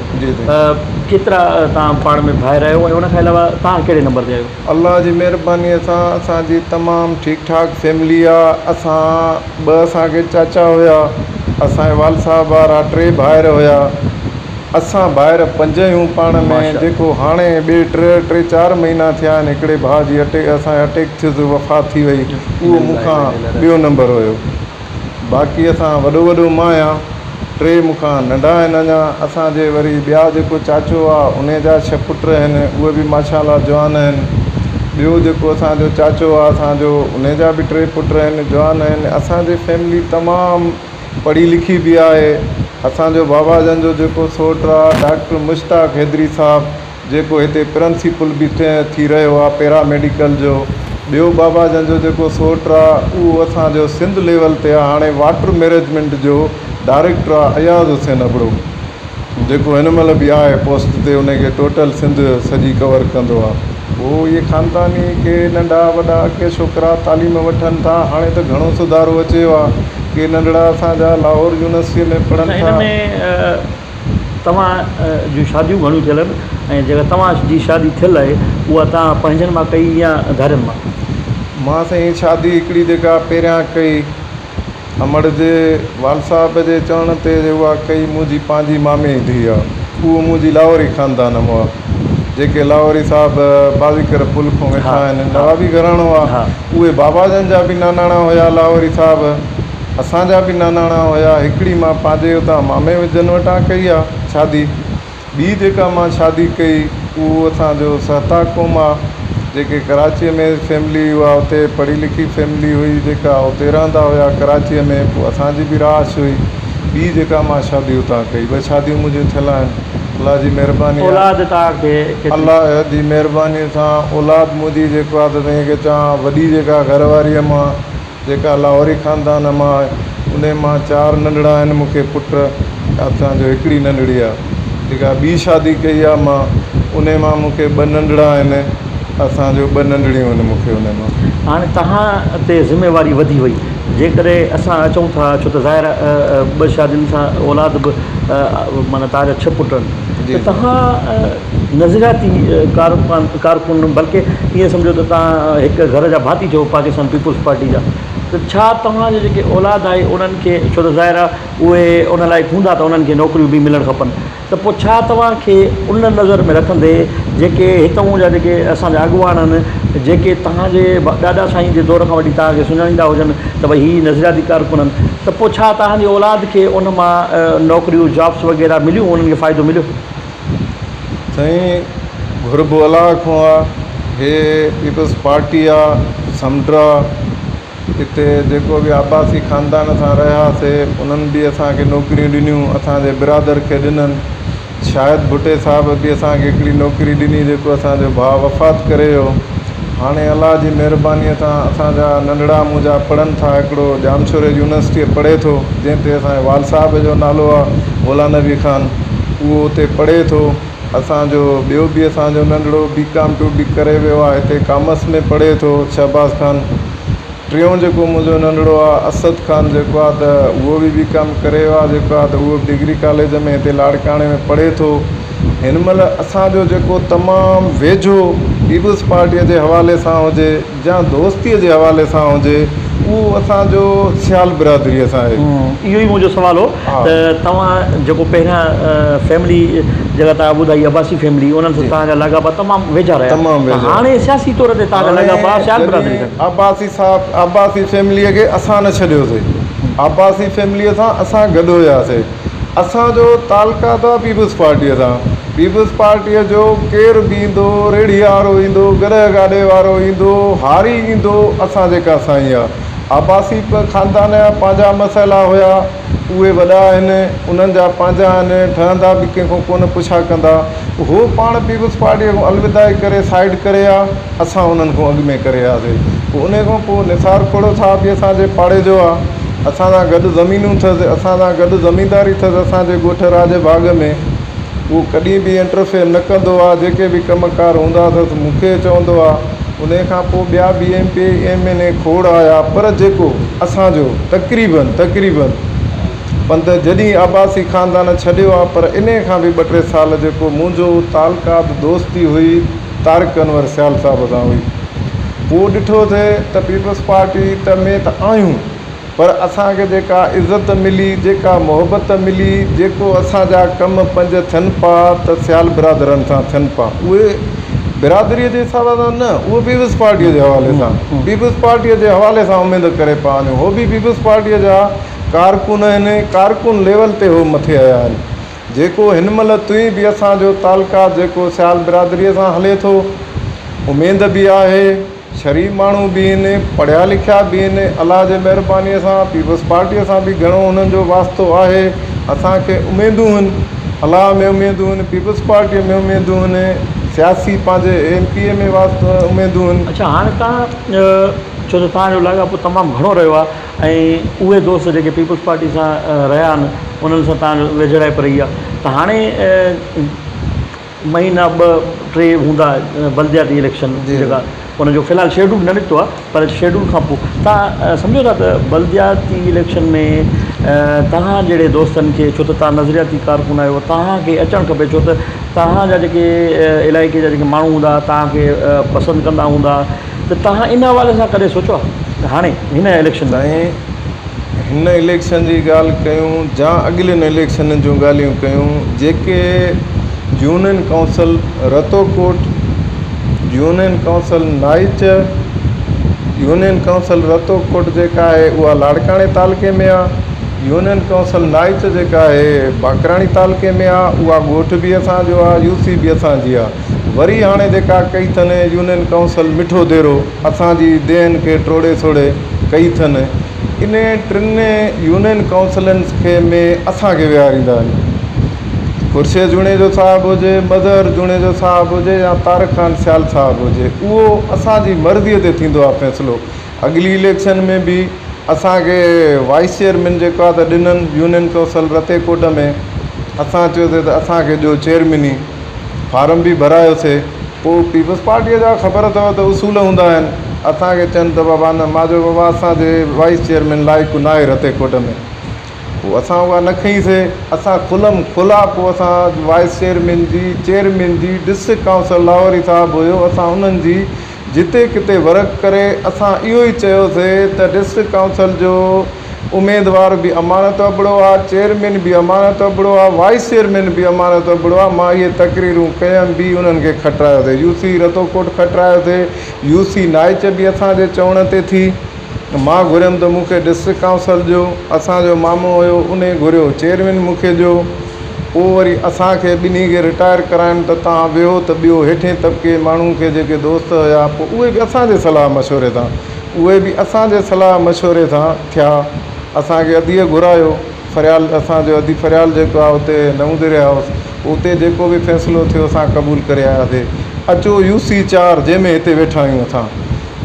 ڪيترا توهان پاڻ ۾ ڀائر آهيو ۽ ان کان علاوه توهان ڪهڙي نمبر تي آهيو؟ الله جي مهرباني سان اسان جي تمام ٺيڪ ٺاڪ فيملي آ اسان ٻه اسان کي چاچا هيا اسان جي والد صاحب وارا ٽي ڀائر هيا اسان ڀائر پنج آهيون پاڻ ۾ جيڪو هاڻي ٻي ٽي ٽي چار مهينا ٿيا آهن هڪڙي ڀاء جي اٽيڪ اسان اٽيڪ ٿيس وفات ٿي وئي اهو مون کان ٻيو نمبر هيو. باقي اسان وڏو وڏو مان آهيان، ٽي مون کان ننڍا آهن اڃا، اسان جي وري ٻيا جيڪو چاچو آ انهي جا ڇهه پٽ آهن اهي به ماشاء الله جوان آهن، ٻيو جيڪو اسان جو چاچو آ اسان جو انهي جا به ٽي پٽ آهن جوان آهن، اسان جي فيملي تمام پڙهي لکي به آهي، اسان جو بابا جن جو جيڪو سوٽ آ ڊاڪٽر مشتاق حيدري صاحب جيڪو هتي پرنسيپل به ٿي رهيو آ پيرا ميڊيڪل جو، ٻيو بابا جن جو جيڪو سوٽ آ اهو اسان جو سنڌ ليول تي آ هاڻي واٽر مئنيجمينٽ جو ڊائريڪٽر آ اياز حسين ابڙو جيڪو هن مهل به آهي پوسٽ تي ان کي ٽوٽل سنڌ سڄي ڪور ڪندو آ. پوء اهي خانداني ڪي ننڍا وڏا ڪي ڇوڪرا تعليم وٺن ٿا هاڻي ته گهڻو سڌارو اچي ويو آ ڪي ننڍڙا اسان جا لاهور يونيورسٽي ۾ پڙهن ٿا. توهان جون شاديون گهڻيون ٿيل آهن ۽ جيڪا توهان جي شادي ٿيل آهي اها توهان پنهنجن مان ڪئي يا ڌارين مان؟ مان سائين شادي هڪڙي جيڪا پهريان ڪئي امڙ جي والد صاحب جي چوڻ تي اها ڪئي منهنجي پنهنجي مامي جي ڌيء آ اهو منهنجي لاهوري خاندان مان آ جيڪي لاهوري صاحب بازيڪر پل کان ويٺا آهن نوابي گهراڻو آ اهي بابا جن جا به ناناڻا هيا لاهوري صاحب. اسان جا به ناناڻا هيا، هڪڙي مان پنهنجي اتان مامي جن وٽان ڪئي آ شادي، ٻي جيڪا مان شادي ڪئي اهو اسان جو سهتا قوم آ، جيڪي ڪراچيء ۾ فيملي اها اتي پڙهي لکي فيملي هئي جيڪا اتي رهندا هيا ڪراچيء ۾ پوء اسان جي به رهائش هئي، ٻي جيڪا مان شادي اتان ڪئي، ٻه شاديون منهنجون ٿيل آهن، الله جي مهرباني آ. اولاد توهان کي ڪيتري؟ الله جي مهرباني سان اولاد منهنجي جيڪو آ ته سائين کي چوان وڏي جيڪا گهر واريء مان جيڪا لاهوري خاندان مان آهي، انهي مان چار ننڍڙا آهن مون کي پٽ، اسان جو هڪڙي ننڍڙي آهي. جيڪا ٻي شادي ڪئي آهي مان، انهي مان مون کي ٻه ننڍڙا آهن، اسان جو ٻه ننڍڙيون آهن مون کي انهي مان. هاڻي توهان تي ذميواري وڌي وئي، جيڪڏهن اسان اچون ٿا، ڇو ته ظاهر آهي ٻه شادين سان اولاد به معنيٰ توهان جا ڇهه پٽ آهن ته توهان نظرياتي ڪارڪن بلڪه ائين سمجهو ته توهان هڪ گهر جا ڀاتي ٿيو پاڪستان پيپلز پارٽي جا ته ڇا توهان جي جيڪي اولاد آهي انهن کي ڇو ته ظاهر آهي اهي ان لائق هوندا ته انهن کي نوڪريون به ملڻ کپن ته پوء ڇا توهان کي ان نظر ۾ رکندي جيڪي هتئون جا جيڪي اسان جا اڳواڻ آهن جيڪي توهان جي ڏاڏا سائين جي دور کان وٺي توهان کي سڃاڻيندا هجن ته ڀئي هي نظرياتي ڪارڪن آهن ته پوء ڇا توهان جي اولاد کي ان مان نوڪريون جابس وغيره مليون انهن کي فائدو مليو؟ سائين گهربو الله کان آ هي پيپلز پارٽي آ سمنڊ آ اتي جيڪو به عباسي خاندان سان رهيا سي انهن به اسان کي نوڪريون ڏنيون اسان جي برادر کي ڏنن شاهد ڀٽي صاحب به اسان کي هڪڙي نوڪري ڏني جيڪو اسان جو ڀاء وفات ڪري ويو هاڻي الله جي مهرباني سان اسان جا ننڍڙا منهنجا پڙهن ٿا هڪڙو ڄامشوري يونيورسٽيء پڙهي ٿو جنهن تي اسان جي والد صاحب جو نالو آ غلام نبي خان اهو اتي پڙهي ٿو اسان جو ٻيو به اسان جو ننڍڙو بي ڪام ٽو به ڪري ويو آ هتي ڪامرس ۾ پڙهي ٿو شهباز خان. ٽيون جيڪو منهنجو ننڍڙو آ اسد خان جيڪو آ ته اهو به بي ڪام ڪري ويو آ جيڪو آ ته اهو به ڊگري ڪاليج ۾ هتي لاڙڪاڻي ۾ پڙهي ٿو. هن مهل اسان جو جيڪو تمام ويجهو پيپلز پارٽيء جي حوالي سان هجي يا دوستيء جي حوالي سان هجي اهو اسان جو سيال برادريء سان آهي. اهو ئي منهنجو سوال هو ته توهان جيڪو پهريان فيملي جيڪا توهان ٻڌائي عباسي فيملي انهن سان توهان جا لاڳاپا تمام ويجها رهيا تمام ته ويجها. هاڻي سياسي طور تي توهان جا هاڻي لاڳاپا سيال برادري جڏهن سان. عباسي صاحب عباسي فيمليء کي اسان نه ڇڏيوسي عباسي فيمليء سان اسان گڏ هياسي. اسان جو تعلقات آ پيپلز پارٽيء سان. پيپلز پارٽيء جو ڪير به ايندو، ريڙهي وارو ايندو، گڏهه گاڏي وارو ايندو، هاري ايندو، اسان جيڪا سائين آ. عباسي خاندان جا پنهنجا مسئلا هيا، اهي وڏا آهن، انهن جا پنهنجا آهن، ٺهندا به ڪنهن کان ڪونه پڇا ڪندا. هو پاڻ پيپلز پارٽيء کان الوداعي ڪري سائيڊ ڪري آ، اسان انهن کان اڳ ۾ ڪري آسي. پوء انهيء کان پوء نثار کوڙو صاحب به اسان جي پاڙي جو آ. اسان سان گڏ زمينون اٿس، اسان سان گڏ زمينداري اٿس، اسان جي ڳوٺ راڄ ڀاڳ ۾ اهو ڪڏهن به انٽرفيئر نه ڪندو آ، جيڪي به ڪم ڪار هوندا اٿس مون کي چوندو آ، انهي کان پوء ٻيا به M P A, M N A کوڙ آيا پر جيڪو اسان جو تقريبن تقريبن پنڌ جڏهن عباسي خاندان ڇڏيو آ پر انهي کان به ٻه ٽي سال جيڪو منهنجو تعلقات دوستي هئي طارق انور سيال صاحب سان هئي. پوء ڏٺو ٿي ته پيپلز پارٽي ته ۾ ته آهيون پر اسان کي جيڪا عزت ملي، جيڪا محبت ملي، جيڪو اسان جا ڪم پنج ٿين پا ته سيال برادرن سان ٿين پا. اهي برادريء جي حساب سان نه، اهو پيپلز پارٽيء جي حوالي سان، پيپلز پارٽيء جي حوالي سان اميد ڪري پا آهيون. هو به پيپلز پارٽيء جا ڪارڪن آهن، ڪارڪن ليول تي هو مٿي آيا آهن. جيڪو هن مهل تئين به اسان جو تعلقات جيڪو سيال برادريء سان هلي ٿو، اميد به آهي، شريف ماڻهو به آهن، پڙهيا لکيا به آهن، الله جي مهربانيء سان پيپلز پارٽيء سان به گهڻو هنن جو واسطو آهي، اسان کي اميدون آهن، الله ۾ اميدون آهن، پيپلز پارٽيء ۾ اميدون آهن، سياسي پنهنجي ايم پي اي ۾ واسطو اميدون آهن. اڇا هاڻي توهان ڇو ته توهان جو لاڳاپو تمام گهڻو رهيو آهي ۽ اهي دوست جيڪي پيپلز پارٽي سان رهيا آهن انهن سان توهان جو ويجهڙائپ رهي آهي ته هاڻي مهينا ٻه ٽي هوندا بلدياتي اليڪشن جيڪا ان جو في الحال شيڊول نه نڪتو آهي پر شيڊول کان پوء توهان سمجهو ٿا ته بلدياتي اليڪشن ۾ توهان جهڙي دوستن کي ڇو ته توهان نظرياتي ڪارڪن آهيو توهان کي اچڻ کپي ڇو ته توهان جا جيڪي علائقي جا جيڪي ماڻهو هوندا توهان کي پسند ڪندا هوندا ته توهان ان حوالي سان ڪڏهن سوچيو آهي ته هاڻي هن اليڪشن ۾. سائين هن اليڪشن جي ڳالهه ڪيون جا اڳلين اليڪشنن جون ڳالهيون ڪيون جيڪي union council Ratukot, union council Naich, union council Ratukot جيڪا آهي اها لاڙڪاڻي تعلقي ۾ آهي، يونين ڪائونسل نائچ جيڪا آهي باقراڻي تعلقي ۾ آهي اها ڳوٺ به اسان جو آهي يو سي به اسان جي آهي. وري هاڻي جيڪا ڪئي ٿن يونين ڪائونسل مٺو ديرو اسان جي ديهن کي ٽوڙي سوڙي ڪئي ٿن انهي ٽن يونين ڪائونسلن کي ۾ اسان کي ويهاريندا آهن خورشيد جوڻيجو صاحب هجي مظهر جوڻيجو صاحب هجي يا طارق خان سيال صاحب هجي اهو اسان جي مرضي تي ٿيندو آهي فيصلو اڳلي اليڪشن ۾ به اسان کي وائيس چيئرمين جيڪو آهي ته ڏنن يونين ڪائونسل رتي ڪوٽ ۾ اسان چيوسي ته اسان کي ڏيو چيئرميني فارم به ڀرايوسي پوء پيپلز پارٽيء جا خبر اٿو ته اصول هوندا آهن اسان کي چون ته بابا نه مان چيو بابا اسان جي وائيس چيئرمين لائق ناهي رتي ڪوٽ ۾ پوء اسان اها نه کنئيسي اسان کلم کلا پوء اسان وائيس چيئرمين جي چيئرمين جي ڊسٽرڪٽ ڪائونسل لاهوري صاحب هيو اسان انهن جي جتي ڪتي ورڪ ڪري اسان اهو ئي چيوسي ته ڊسٽرڪٽ ڪائونسل جو اميدوار به امانت ابڙو آ، چيئرمين به امانت ابڙو آ، وائيس چيئرمين به امانت ابڙو آ، مان اهي تقريرون ڪيم به انهن کي کٽرايوسي، يو سي رتوڪوٽ کٽرايوسي، يو سي نائچ به اسان جي چوڻ تي ٿي، مان گهريم ته مون کي ڊسٽرڪٽ ڪائونسل ڏيو، اسان جو مامو هيو انهي گهريو چيئرمين مون کي ڏيو. پوء وري اسان کي ٻنهي کي رٽائر ڪرائن ته توهان ويهو ته ٻيو هيٺين طبقي ماڻهو کي جيڪي دوست هيا پوء اهي به اسان جي صلاح مشوري سان اهي به اسان جي صلاح مشوري سان ٿيا اسان کي اديء گهرايو فريال اسان جو ادي فريال جيڪو آهي اتي نئون دريا هائوس اتي جيڪو به فيصلو ٿيو اسان قبول ڪري آياسي اچو يو سي چار جنهن ۾ هتي ويٺا آهيون اسان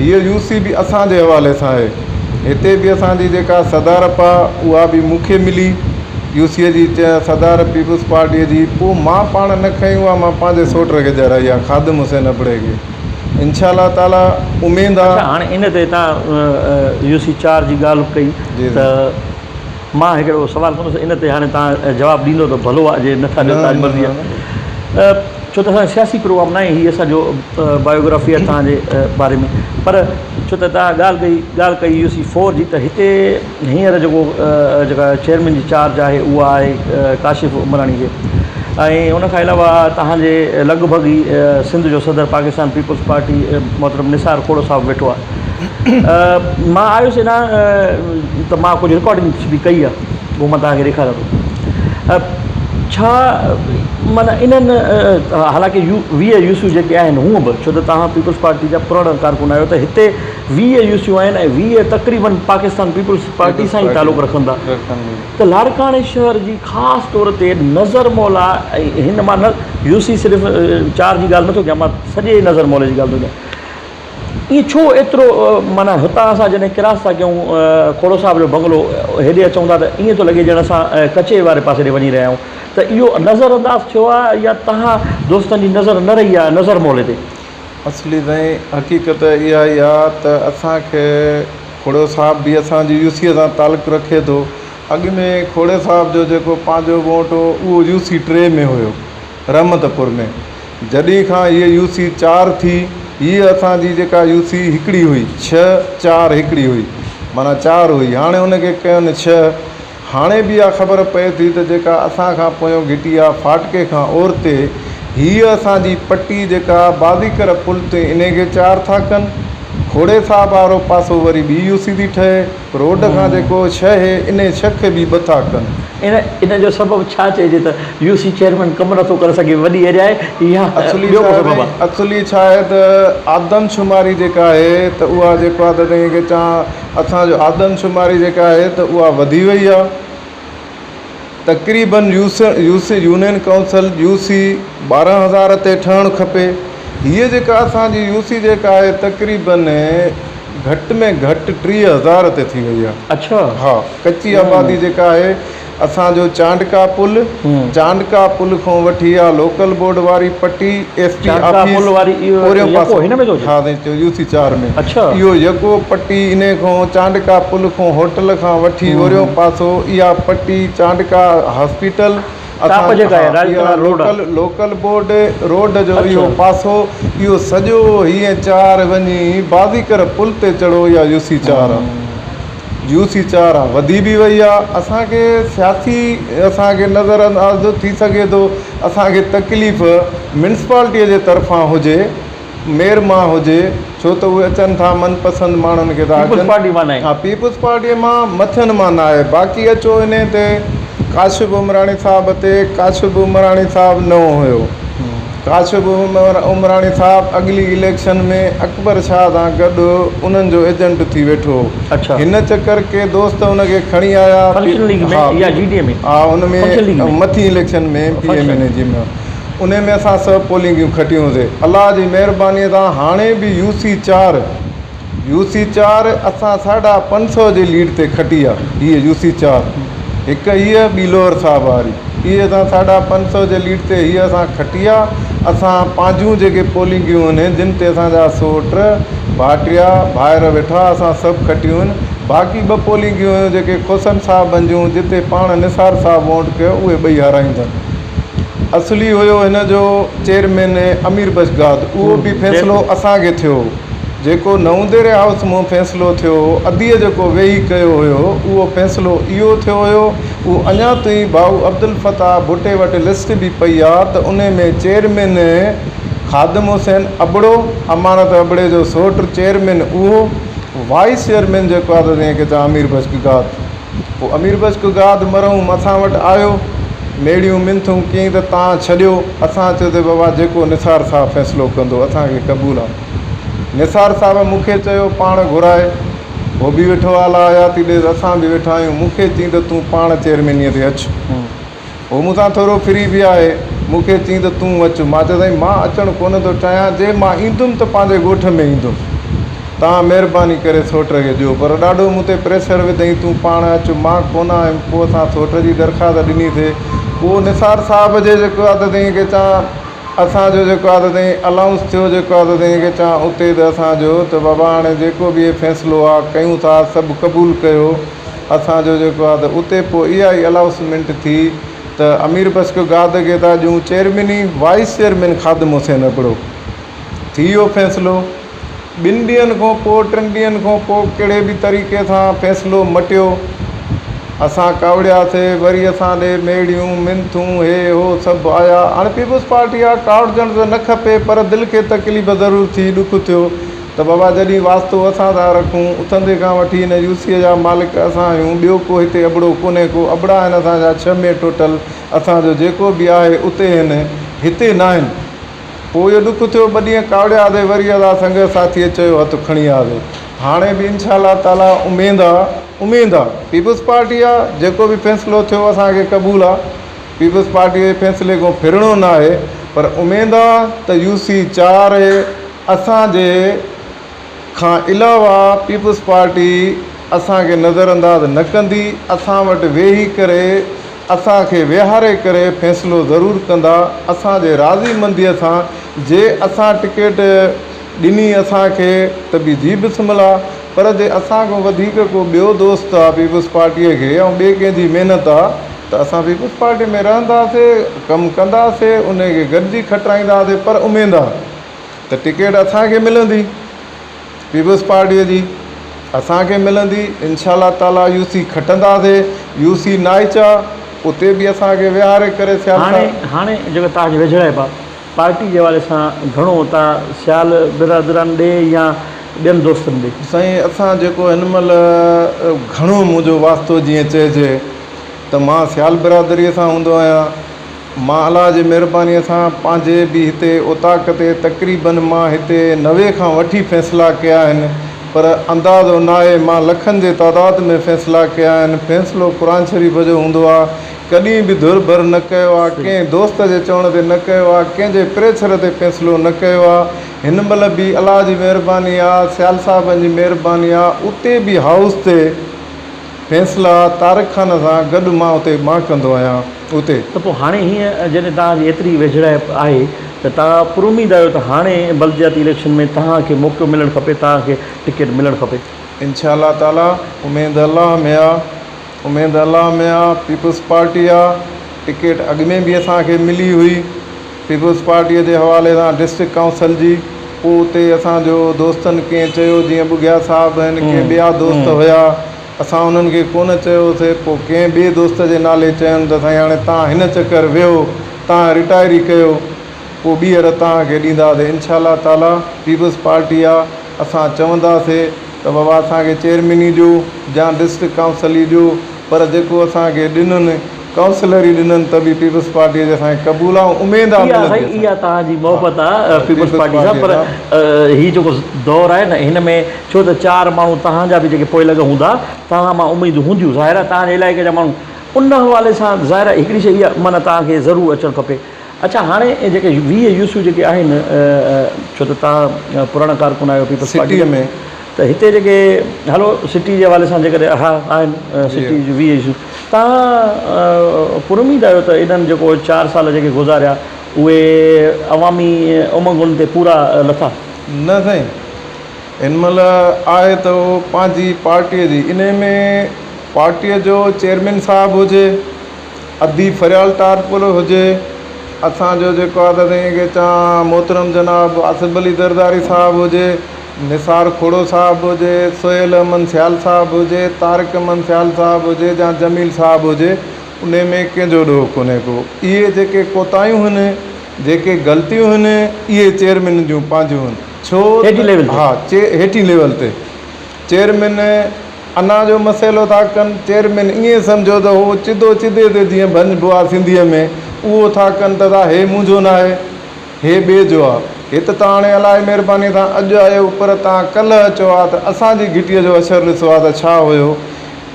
هيء يو سي به اسان جي حوالي سان آهي. هتي به اسان جي جيڪا صدارپ آ، اها به مون کي ملي. يو سيء جي صدارت پيپلز پارٽيء جي. پوء مان پاڻ نه کنئي، اها مان پنهنجي سوٽ کي ڏيارائي آ، خادم حسين ابڙي کي. انشاء الله تعالي اميد آ. اڇا هاڻي ان تي تان يو سي چار جي ڳالهه ڪئي ته مان هڪڙو سوال ڪندس ان تي هاڻي تان جواب ڏيندو ته ڀلو آ جي نٿا ڏيو تان جي مرضي آ ڇو ته اسان جو سياسي پروگرام ناهي هي اسان جو بايوگرافي آ تان جي باري ۾ پر ڇو ته تان ڳالهه ڪئي ڳالهه ڪئي يو سي فور جي ته هتي هينئر جيڪو جيڪا چيئرمين جي چارج آهي اها آهي ڪاشف عمراڻي جي ۽ ان کان علاوه توهان جي لڳ ڀڳ ئي سنڌ جو صدر پاڪستان پيپلز پارٽي محترم نثار کوڙو صاحب ويٺو آهي مان آيس هيڏانهن ته مان ڪجهه رڪارڊنگ به ڪئي آهي اهو مان توهان کي ڏيکاريان ٿو ڇا معنيٰ انهن حالانڪه يو 20 يوسيون جيڪي آهن هونء به ڇو ته توهان پيپلز پارٽي جا پراڻا ڪارڪن آهيو ته هتي 20 يوسيون آهن ۽ 20 تقريبن پاڪستان پيپلز پارٽي سان ئي تعلق رکن ٿا ته لاڙڪاڻي شهر جي خاص طور تي نظر مولا ۽ هن مان نه يوسي صرف چار جي ڳالهه نٿو ڪيان مان سڄي نظر مولا جي ڳالهه ٿو ڪيان ائين ڇو ايترو معنيٰ هتان اسان جڏهن ڪراس ٿا ڪيون کوڙو صاحب جو بنگلو هيڏي اچون ٿا ته ائين ٿو لڳي ڄڻ اسان ڪچي واري پاسي ڏي وڃي رهيا آهيون ته اهو نظر انداز ٿيو آهي يا تهان دوستن جي نظر نه رهي آهي نظر مولي تي. اصلي سائين حقيقت اها ئي آ ته اسان کي کوڙو صاحب به اسان جي يو سي سان تعلق رکي ٿو. اڳ ۾ کوڙي صاحب جو جيڪو پنهنجو ووٽ هو اهو يو سي 3 ۾ هيو رحمت پور ۾. جڏهن کان هيء يو سي 4 ٿي هيء اسان جي جيڪا يو سي هڪڙي هئي ڇهه چار هڪڙي هئي معنيٰ چار هئي هاڻي ان کي ڪيون ڇهه. هاڻي به اها خبر پئي ٿي ته جيڪا اسان کان پويون گهٽي آ ڦاٽڪي کان اورتي، هيء اسان جي پٽي جيڪا بازيڪر پل تي انهي کي چار ٿا ڪن. کوڙي صاحب وارو پاسو وري ٻي يو سي ٿي ٺهي. روڊ کان جيڪو ڇهه هي انهي ڇهه کي به ٻه ٿا ڪن. ان جو سبب ڇا چئجي ته يو سي چيئرمين ڪم نٿو ڪري سگهي وڏي ايريا آهي يا ٻيو ڪو سبب آ؟ اصلي ڇا آهي ته آدمشماري جيڪا آهي ته اها جيڪو آ ته تنهن کي چان اسان جو آدمشماري جيڪا آهي ته اها وڌي وئي آهي تقريبن UC union council U C 12,000 تي ٺهڻ کپي هيء جيڪا اسان جي يو سي جيڪا آهي تقريبن گهٽ ۾ گهٽ 30,000 تي ٿي وئي آهي. اڇا. ها ڪچي آبادي جيڪا آهي اسان جو چانڊڪا پل، چانڊڪا پل کان وٺي اها لوڪل بورڊ واري پٽي، ايس پي چانڊڪا آفيس، پل واري اهو پوريون يڪو پاسو، هن ۾ ٿو اچي؟ ها سائين يو سي 4 ۾. اڇا. اهو يڪو پٽي انهي کان چانڊڪا پل کان هوٽل کان وٺي اوريون پاسو اها پٽي چانڊڪا هاسپيٽل ٽاپ اسان جيڪا آهي ها راڄ اها ڪنال روڊ آ. لوڪل لوڪل بورڊ روڊ جو اهو اڇا. پاسو اهو سڄو هيئن چار وڃي بازيڪر پل تي چڙهو اها يو سي 4 آ. يو سي 4 آ وڌي به وئي آ اسان کي سياسي اسان کي نظر انداز ٿي سگهي ٿو اسان کي تڪليف ميونسپالٽي جي طرفان هجي ميئر مان هجي ڇو ته اهي اچن ٿا من پسند ماڻهن کي ٿا پيپلز اچن پارٽي مان ناهي. ها پيپلز پارٽي مان مٿين مان ناهي باقي اچو انهي تي ڪاشف عمراڻي صاحب تي ڪاشف عمراڻي صاحب نئون هيو ڪاشف عمراڻي صاحب اڳلي اليڪشن ۾ اڪبر شاهه سان گڏ انهن جو ايجنٽ ٿي ويٺو هو. اڇا. هن چڪر ڪي دوست ان کي کڻي آيا. فنڪشنل ليگ ۾ ها يا جي ڊي اي ۾؟ ها ان ۾ فنڪشنل ليگ ۾. مٿين election ۾ M P M N A جي ۾ انهي ۾ اسان سڀ پولنگيون کٽيون سي. الله جي مهرباني سان هاڻي به يو سي 4 يو سي 4 اسان ساڍا پنج سئو جي ليڊ تي کٽي آ. هيء يو سي 4 هڪ هيء ٻي لوهر صاحب واري. اهي اسان ساڍا پنج سئو جي ليڊ تي هيء اسان کٽي آ. اسان پنهنجون جيڪي پولنگيون هن جن تي اسان جا سوٽ، ڀائٽيا، ڀائر ويٺا اسان سڀ کٽيون هن. باقي ٻه پولنگيون هيون جيڪي کوسن صاحبن جون جتي پاڻ نثار صاحب ووٽ ڪيو اهي ٻئي هارائيندن. اصلي هيو هن جو چيئرمين امير بخش گاد اهو به فيصلو اسان کي ٿيو هو. جيڪو نئون ديري هائوس مون فيصلو ٿيو هو اديء جيڪو ويهي ڪيو هيو اهو فيصلو اهو ٿيو هيو اهو اڃا تائين ڀائو عبدالفتاح ڀٽي وٽ لسٽ به پئي آ ته انهي ۾ چيئرمين خادم حسين ابڙو امانت ابڙي جو سوٽ چيئرمين اهو وائيس چيئرمين جيڪو آ ته جنهن کي چوان امير بخش گاد. پوء امير بخش گاد مرحوم اسان وٽ آيو، ميڙيون منٿون ڪيائين ته تان ڇڏيو. اسان چيو ته بابا جيڪو نثار صاحب فيصلو ڪندو اسان کي قبول آ. نثار صاحب مون کي چيو پاڻ گهرائي. هو به ويٺو آ الله حياتي ڏيس اسان به ويٺا آهيون. مون کي چيائين ته تون پاڻ چيئرمينيء تي اچ. هو مون سان ٿورو فري به آهي. مون کي چيائين ته تون اچ. مان چيو سائين مان اچڻ ڪونه ٿو چاهيان، جي مان ايندم ته پنهنجي ڳوٺ ۾ ايندم. توهان مهرباني ڪري سوٽ کي ڏيو. پر ڏاڍو مون تي پريشر وڌئين تون پاڻ اچ. مان ڪونه آيم. پوء اسان سوٽ جي درخواست ڏني سي. پوء نثار صاحب جي جيڪو آهي ته سائين کي چان اسان جو جيڪو آ ته سائين الائونس ٿيو جيڪو آ ته سائين کي چان اتي ته اسان جو ته بابا هاڻي جيڪو به هي فيصلو آ ڪيون ٿا سڀ قبول ڪيو اسان جو جيڪو آ ته اتي پوء اها ئي الائوسمينٽ ٿي ته امير بخش گاد کي ٿا ڏيون چيئرميني وائيس چيئرمين خادم حسين ابڙو ٿي ويو فيصلو. ٻن ڏينهن کان پوء ٽن ڏينهن کان پوء ڪهڙي به طريقي سان فيصلو مٽيو. اسان ڪاوڙياسي، وري اسان ڏي ميڙيون، منٿون، هي هو سڀ آيا. هاڻي پيپلز پارٽي آ، ڪاوڙجڻ ته نه کپي پر دل کي تڪليف ضرور ٿي، ڏک ٿيو ته بابا جڏهن واسطو اسان سان رکون، اٿندي کان وٺي هن يو سيء جا مالڪ اسان آهيون، ٻيو ڪو هتي ابڙو ڪونهي ڪو، ابڙا آهن اسان جا ڇهه ۾ ٽوٽل، اسان جو جيڪو به آهي اتي هن، هتي ناهن. پوء اهو ڏک ٿيو، ٻه ڏينهن ڪاوڙياسي، وري ادا سنگت ساٿيء چيو هٿ کڻي آسي. هاڻي به انشاء الله تعاليٰ اميد آ، اميد آ، پيپلز پارٽي آ، جيڪو به فيصلو ٿيو اسان کي قبول آ، پيپلز پارٽيء جي فيصلي کان ڦرڻو ناهي، پر اميد آ ته يو سي چار اسان جي کان علاوه پيپلز پارٽي اسان کي نظر انداز نه ڪندي، اسان وٽ ويهي ڪري اسان کي ويهاري ڪري فيصلو ضرور ڪندا، اسان جي راضي منديء سان جي اسان ٽڪيٽ ڏني اسان کي ته به جي بسم الله پر جي اسان کان وڌيڪ ڪو ٻيو دوست آ پيپلز پارٽيء کي ۽ ٻئي ڪنهن جي محنت آ ته اسان پيپلز پارٽي ۾ رهنداسي، ڪم ڪنداسي، انهي کي گڏجي کٽرائينداسي پر اميد آ. ته ٽڪيٽ اسان کي ملندي پيپلز پارٽيء جي اسان کي ملندي انشاء الله تعاليٰ يو سي کٽنداسي يو سي نائچا اتي به اسان کي ويهاري ڪري سيال هاڻي هاڻي جيڪو توهان جي ويجهڙائپ آ پارٽي جي حوالي سان گهڻو توهان سيال برادران ڏي يا ٻين دوستن ڏي؟ سائين اسان جيڪو هن مهل گهڻو منهنجو واسطو جيئن چئجي ته مان سيال برادريء سان هوندو آهيان مان الله جي مهربانيء سان پنهنجي به هتي اوطاق تي تقريبن مان هتي 90 کان وٺي فيصلا ڪيا آهن پر اندازو ناهي مان لکن جي تعداد ۾ فيصلا ڪيا آهن فيصلو قرآن شريف جو هوندو آ ڪڏهن به ڌر ڀر نه ڪيو آ ڪنهن دوست جي چوڻ تي نه ڪيو آ ڪنهن جي پريشر تي فيصلو نه ڪيو آ هن مهل به الله جي مهرباني آ سيال صاحبن جي مهرباني آ اتي به هائوس تي فيصلا طارق خان سان گڏ مان اتي مان ڪندو آهيان اتي. ته پوء هاڻي هيئن جڏهن توهان جي ايتري ويجهڙائپ آهي ته توهان پراميد آهيو ته هاڻي بلدياتي اليڪشن ۾ توهان کي موقعو ملڻ کپي توهان کي ٽڪيٽ ملڻ کپي. انشاء الله تعالي اميد الله ۾ آ اميد الله ۾ آ پيپلز پارٽي آ ٽڪيٽ اڳ ۾ به اسان کي ملي هئي پيپلز پارٽي جي حوالي سان ڊسٽرڪٽ ڪائونسل جي پوء اتي اسان جو دوستن ڪنهن چيو جيئن ٻگهيا صاحب آهن ڪي ٻيا دوست هيا اسان انهن کي ڪونه چيوسي پوء ڪنهن ٻئي دوست جي نالي چين ته سائين هاڻي تان هن چڪر ويهو تان رٽائري ڪيو پوء ٻيهر تان کي ڏينداسي انشاء الله تعالي پيپلز پارٽي آ اسان چونداسي ته بابا اسان کي چيئرميني ڏيو جا ڊسٽرڪٽ ڪائونسل ئي ڏيو پر جيڪو اسان کي ڏنن ڪائونسلر ئي ڏنن ته به پيپلز پارٽيء جي اسان کي قبول آ ۽ اميد آ اها ملندي سائين اسان اها توهان جي ها محبت آ پيپلز پيپلز پارٽي سان پارٽيء پر سان. هي جيڪو دور آهي نه هن ۾ ڇو ته چار ماڻهو توهان جا به جيڪي پوئلڳ هوندا توهان مان اميدون هونديون ظاهر آ توهان جي علائقي جا ماڻهو ان حوالي سان ظاهر آ هڪڙي شيء اها معنيٰ توهان کي ضرور اچڻ کپي اڇا هاڻي جيڪي 20 يو سيون جيڪي آهن ڇو ته توهان پراڻا ڪارڪن آهيو پيپلز پارٽي سٽيء جا ۾. ته هتي جيڪي هلو سٽي جي حوالي سان جيڪڏهن ها آهن سٽي جون 20 يو سيون توهان پراميد آهيو ته انهن جيڪو چار سال جيڪي گذاريا اهي عوامي امنگن تي پورا لٿا؟ نه سائين هن مهل آهي ته اهو پنهنجي پارٽيء جي انهي ۾ پارٽيء جو چيئرمين صاحب هجي ادي فريال ٽالپر هجي، اسان جو جيڪو آ ته سائين کي چان محترم جناب آصف علي زرداري صاحب هجي، نثار کوڙو صاحب هجي، سهيل احمد سيال صاحب هجي، طارق احمد سيال صاحب هجي يا جميل صاحب هجي انهي ۾ ڪنهن جو ڏوهه ڪونهي ڪو. اهي جيڪي ڪوتاهيون هن، جيڪي غلطيون هن اهي چيئرمين جون پنهنجون هن. ڇو هيٺين ليول تي. ها هيٺين ليول تي چيئرمين انا جو مسئلو ٿا ڪن، چيئرمين ائين سمجهو ته هو چڌو چڌي تي جيئن ڀڃبو آ سنڌيء ۾ اهو ٿا ڪن ته دا هي منهنجو ناهي، هي ٻئي جو آ. هت ته هاڻي الاهي مهربانيء سان اڄ آيو پر تان ڪلهه اچو ها ته اسان جي گهٽيء جو حشر ڏسو ها ته ڇا هيو.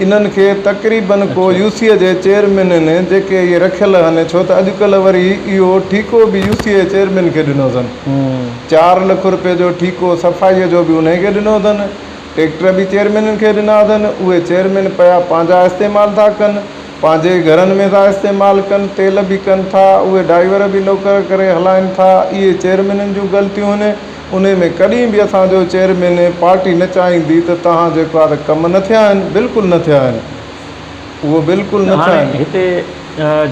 انهن کي تقريبن ڪو يو سيء جي چيئرمينن جيڪي اهي رکيل هن ڇو ته اڄڪلهه وري اهو ٺيڪو به يو سيء جي چيئرمين کي ڏنو اٿن. چار لک روپيه جو ٺيڪو صفائيء جو به انهي کي ڏنو اٿن. ٽيڪٽر به چيئرمينن کي ڏنا اٿن، اهي چيئرمين پيا پنهنجا استعمال ٿا ڪن. پنهنجي گهرن ۾ ٿا استعمال ڪن، تيل به ڪن ٿا، اهي ڊائيور به نوڪر ڪري هلائن ٿا، اهي چيئرمينن جون غلطيون هن، انهي ۾ ڪڏهن به اسان جو چيئرمين پارٽي نه چاهيندي ته توهان جيڪو آهي ته ڪم نه ٿيا آهن، بلڪل نه ٿيا آهن، اهو بلڪل نه ٿيا هاڻي آهن. هتي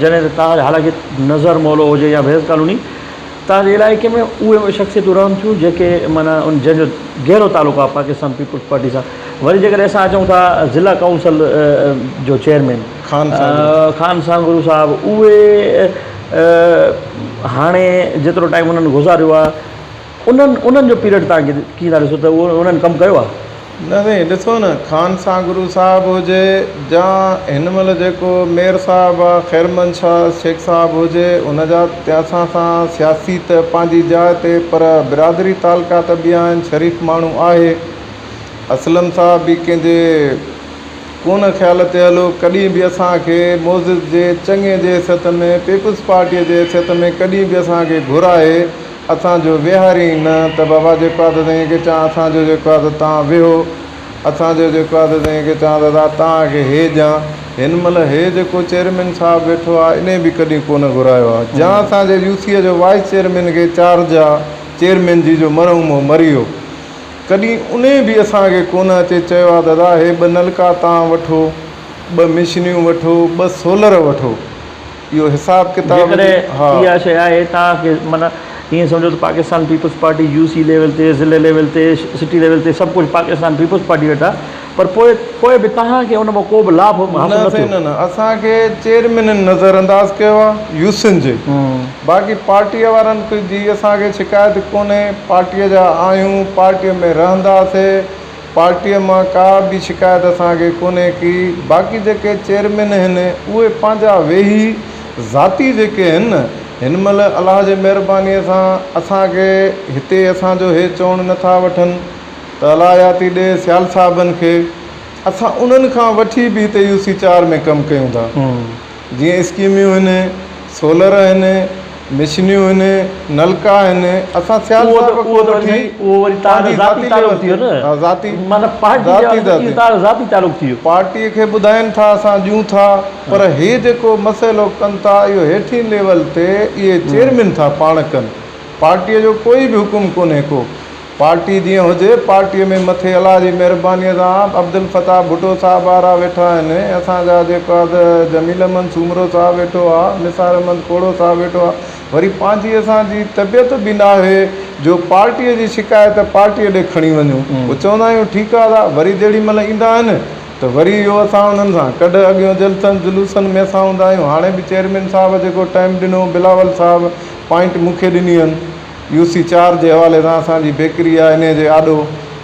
جڏهن ته توهان حالانڪه نظر مولو هجي يا ڀينس ڪالوني توهان جي علائقي ۾ اهي شخصيتون رهن ٿيون جيڪي معنيٰ ان جنهن جو گهرو تعلق آهي پاڪستان پيپلز پارٽي سان وري جيڪڏهن اسان اچون ٿا ضلع ڪائونسل جو چيئرمين خان سانگرو خان سانگرو صاحب اهي هاڻي جيترو ٽائيم انهن گذاريو آهي انهن انهن جو پيريڊ توهان ڪيئن ٿا ڏسو ته اهو انهن ڪم ڪيو آهي؟ نه سائين ڏسو نه خان سانگرو صاحب هجي جا هن مهل جيڪو مير صاحب آ خيرمند شاهه شيخ صاحب هجي ان جا ته اسان سان سياسي ته پنهنجي جاء تي پر برادري تعلقات به آهن شريف ماڻهو آهي اسلم صاحب به ڪنهن جي ڪونه خيال تي هلو ڪڏهن به اسان کي معزز جي چڱي جي حيثيت ۾ پيپلز پارٽيء جي حيثيت ۾ ڪڏهن به اسان کي گهرائي اسان جو ويهاريائين نه ته بابا جيڪو آ ته سائين کي چان اسان جو جيڪو آ ته تان ويهو اسان جو جيڪو آ ته سائين کي چان دادا تان کي هي ڏيان هن مهل هي جيڪو چيئرمين صاحب ويٺو آ انهي به ڪڏهن ڪونه گهرايو آ جان اسان جي يو سيء جو وائيس چيئرمين کي چارج آ چيئرمين جي جو مرحوم هو مري ويو. ڪڏهن انهي به اسان کي ڪونه اچي چيو آ دادا هي ٻه نلڪا تان وٺو، ٻه مشنيون وٺو، ٻه سولر وٺو. اهو حساب ڪتاب جي جيڪڏهن ها. اها شيء آهي توهان کي معنيٰ ائين سمجهو ته پاڪستان پيپلز پارٽي يو سي ليول تي، ضلعي ليول تي، سٽي ليول تي سڀ ڪجهه پاڪستان پيپلز پارٽي وٽ آهي پر پوء پوء به توهان کي ان مان ڪو به لاڀ حاصل نه نه سائين ٿيو. نه نه اسان کي چيئرمينن نظر انداز ڪيو آ يوسين جي باقي پارٽيء وارن جي اسان کي شڪايت ڪونهي پارٽيء جا آهيون پارٽيء ۾ رهنداسي پارٽيء مان ڪا به شڪايت اسان کي ڪونهي ڪي باقي جيڪي چيئرمين هن اهي پنهنجا ويهي ذاتي جيڪي هن نه هن مهل الله جي مهربانيء سان اسان کي هتي اسان جو هي چوڻ نٿا وٺن ته الله حياتي ڏي سيال صاحبن کي اسان انهن کان وٺي به هتي يو سي چار ۾ ڪم ڪيون ٿا جيئن اسڪيميون هن، سولر هن، مشنيون هن، نلڪا هن، اسان سيال اهو ته صاحب اهو کان ته وري وٺي سائين اهو وري توهان جو پنهنجي ذاتي ذاتي تعلق ليول ٿي ويو تي نه ها ذاتي معنيٰ پارٽي جي ذاتي حوالي سان ذاتي اهو توهان جو ذاتي تعلق ٿي ويو. پارٽي کي ٻڌائين ٿا اسان ڏيون ٿا پر هي جيڪو مسئلو ڪن ٿا اهو هيٺين ليول تي اهي چيئرمين ٿا پاڻ ڪن پارٽي جو ڪوئي به حڪم ڪونهي ڪو پارٽي جيئن هجي، پارٽيء ۾ مٿي الله جي مهربانيء سان عبدالفتاح ڀٽو صاحب وارا ويٺا آهن، اسان جا جيڪو آهي ته جميل احمد سومرو صاحب ويٺو آهي، نثار احمد کوڙو صاحب ويٺو آهي، وري پنهنجي اسان جي طبيعت به ناهي جو پارٽيء جي شڪايت پارٽيء ڏي کڻي وڃون، پوء چوندا آهيون ٺيڪ آهي ادا، وري جيڏي مهل ايندا آهن ته وري اهو اسان انهن سان ڪڍ اڳيون جلسن جلوسن ۾ اسان هوندا آهيون، هاڻي به چيئرمين صاحب جيڪو ٽائيم ڏنو بلاول صاحب پوائنٽ مون کي ڏني هن. يو سي چار جي حوالي سان اسان جي بيڪري آهي انهي جي آڏو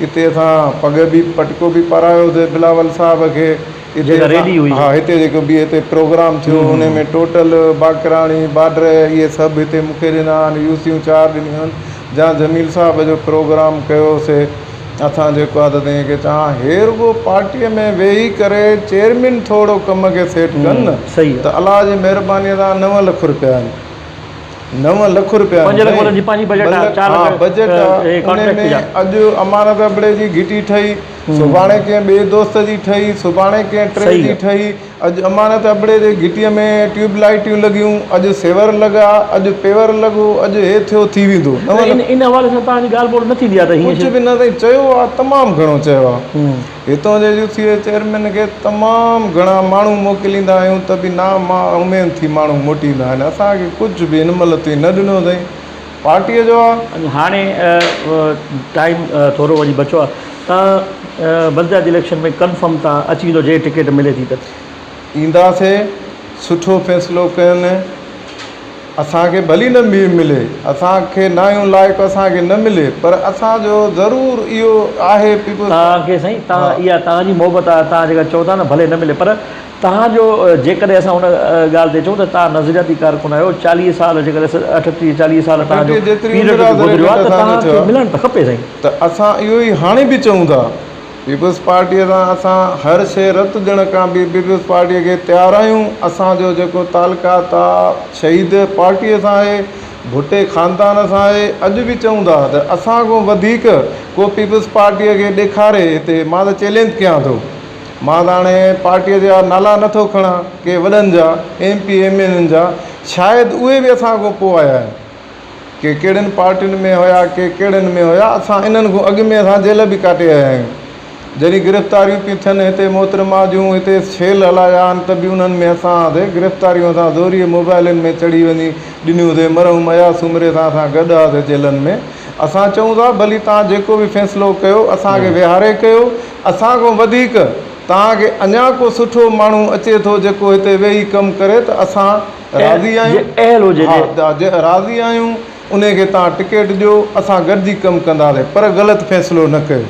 اتي اسان پڳ به پٽڪو به پارايو سي بلاول صاحب کي اتي جيڪا ريلي اسان هئي. ها هتي جيڪو به هتي پروگرام ٿيو انهي ۾ ٽوٽل باقراڻي بارڊر اهي سڀ هتي مون کي ڏنا آهن يو سيون چار ڏنيون آهن جان جميل صاحب جو پروگرام ڪيو سي اسان جيڪو آهي ته تنهن کي چوان هي رڳو پارٽي ۾ ويهي ڪري چيئرمين ٿورو ڪم کي سيٽ ڪن نه صحيح ته الله جي مهرباني سان نو لک رپيا آهن. نو لک رپيا پنج لک انهن جي پنهنجي بجيٽ آهي چار ها لک بجيٽ آهي ان ڪانٽريڪٽ ۾ جا. اڄ امانت ابڙي جي گهٽي ٺهي سڀاڻي ڪنهن ٻئي دوست جي ٺهي سڀاڻي ڪنهن ٽئين صحيح جي آهي. ٺهي اڄ امانت ابڙي جي گهٽي ۾ ٽيوب لائيٽيون لڳيون اڄ سيور لڳا اڄ پيور لڳو اڄ هي ٿيو ٿي ويندو نو ان لک ان حوالي سان توهان جي ڳالهه ٻولهه نه ٿيندي آهي ته هيئن ڪجهه به نه سائين چيو آهي تمام گهڻو چيو آهي هتان جي يو سي اي چيئرمين کي تمام گهڻا ماڻهو موڪليندا آهيون ته به نا مان اميد ٿي ماڻهو موٽي ايندا آهن اسان کي ڪجهه به هن مهل تائين نه ڏنو اٿائين پارٽيء جو آهي. هاڻي ٽائيم ٿورو وڃي بچو آهي تان بلدياتي اليڪشن ۾ ڪنفرم تان اچي ويندو جي ٽڪيٽ ملي ٿي ته. اينداسي سٺو فيصلو ڪين. اسان کي ڀلي نه به ملي، اسان کي ناهيون لائق اسان کي نه ملي پر اسان جو ضرور اهو آهي پيپلز توهان کي سائين توهان اها توهان جي محبت آهي توهان جيڪا چئو ٿا نه ڀلي نه ملي پر توهان جو جيڪڏهن اسان ان ڳالهه تي چئون ته توهان نظرياتي ڪارڪن آهيو چاليهه سال جيڪڏهن اٺٽيهه چاليهه سال توهان جو اٺٽيهه جيتري پيريڊ عمر آهي گذريو آهي ته اسان جو توهان ٿيو کي آهي. ملڻ ته کپي سائين. ته اسان اهو ئي هاڻي به چئون ٿا. پيپلز پارٽيء سان اسان هر شيء رت ڏيڻ کان به پيپلز پارٽيء کي تيار آهيون، اسان جو جيڪو تعلقات آ شهيد پارٽيء سان آهي، ڀٽي خاندان سان آهي، اڄ به چئون ٿا ته اسان کان وڌيڪ ڪو پيپلز پارٽيء کي ڏيکاري هتي مان ته چئلينج ڪيان ٿو مان ته هاڻي پارٽيء جا نالا نه ٿو کڻان، ڪي وڏن جا، M P M N N جا، شايد اهي به اسان کان پوء آيا آهن. ڪي ڪهڙين پارٽين ۾ هيا، ڪي ڪهڙين ۾ هيا، اسان انهن کان اڳ ۾ اسان جيل به ڪاٽي آيا آهيون. جڏهن گرفتاريون پيون ٿين هتي محترمه جون هتي سيل هلايا آهن ته به انهن ۾ اسان هتي گرفتاريون اسان زوريء موبائلن ۾ چڙهي وڃي ڏنيون سي مرحوم اياز سومري سان اسان گڏ هئاسي جيلن ۾ اسان چئون ٿا ڀلي توهان جيڪو به فيصلو ڪيو اسان کي ويهاري ڪيو اسان کان وڌيڪ توهان کي اڃا ڪو سٺو ماڻهو اچي ٿو جيڪو هتي ويهي ڪم ڪري ته اسان راضي آهيون اهل هجي ها راضي آهيون انهي کي توهان ٽڪيٽ ڏيو اسان گڏجي ڪم ڪنداسين پر غلط فيصلو نه ڪيو.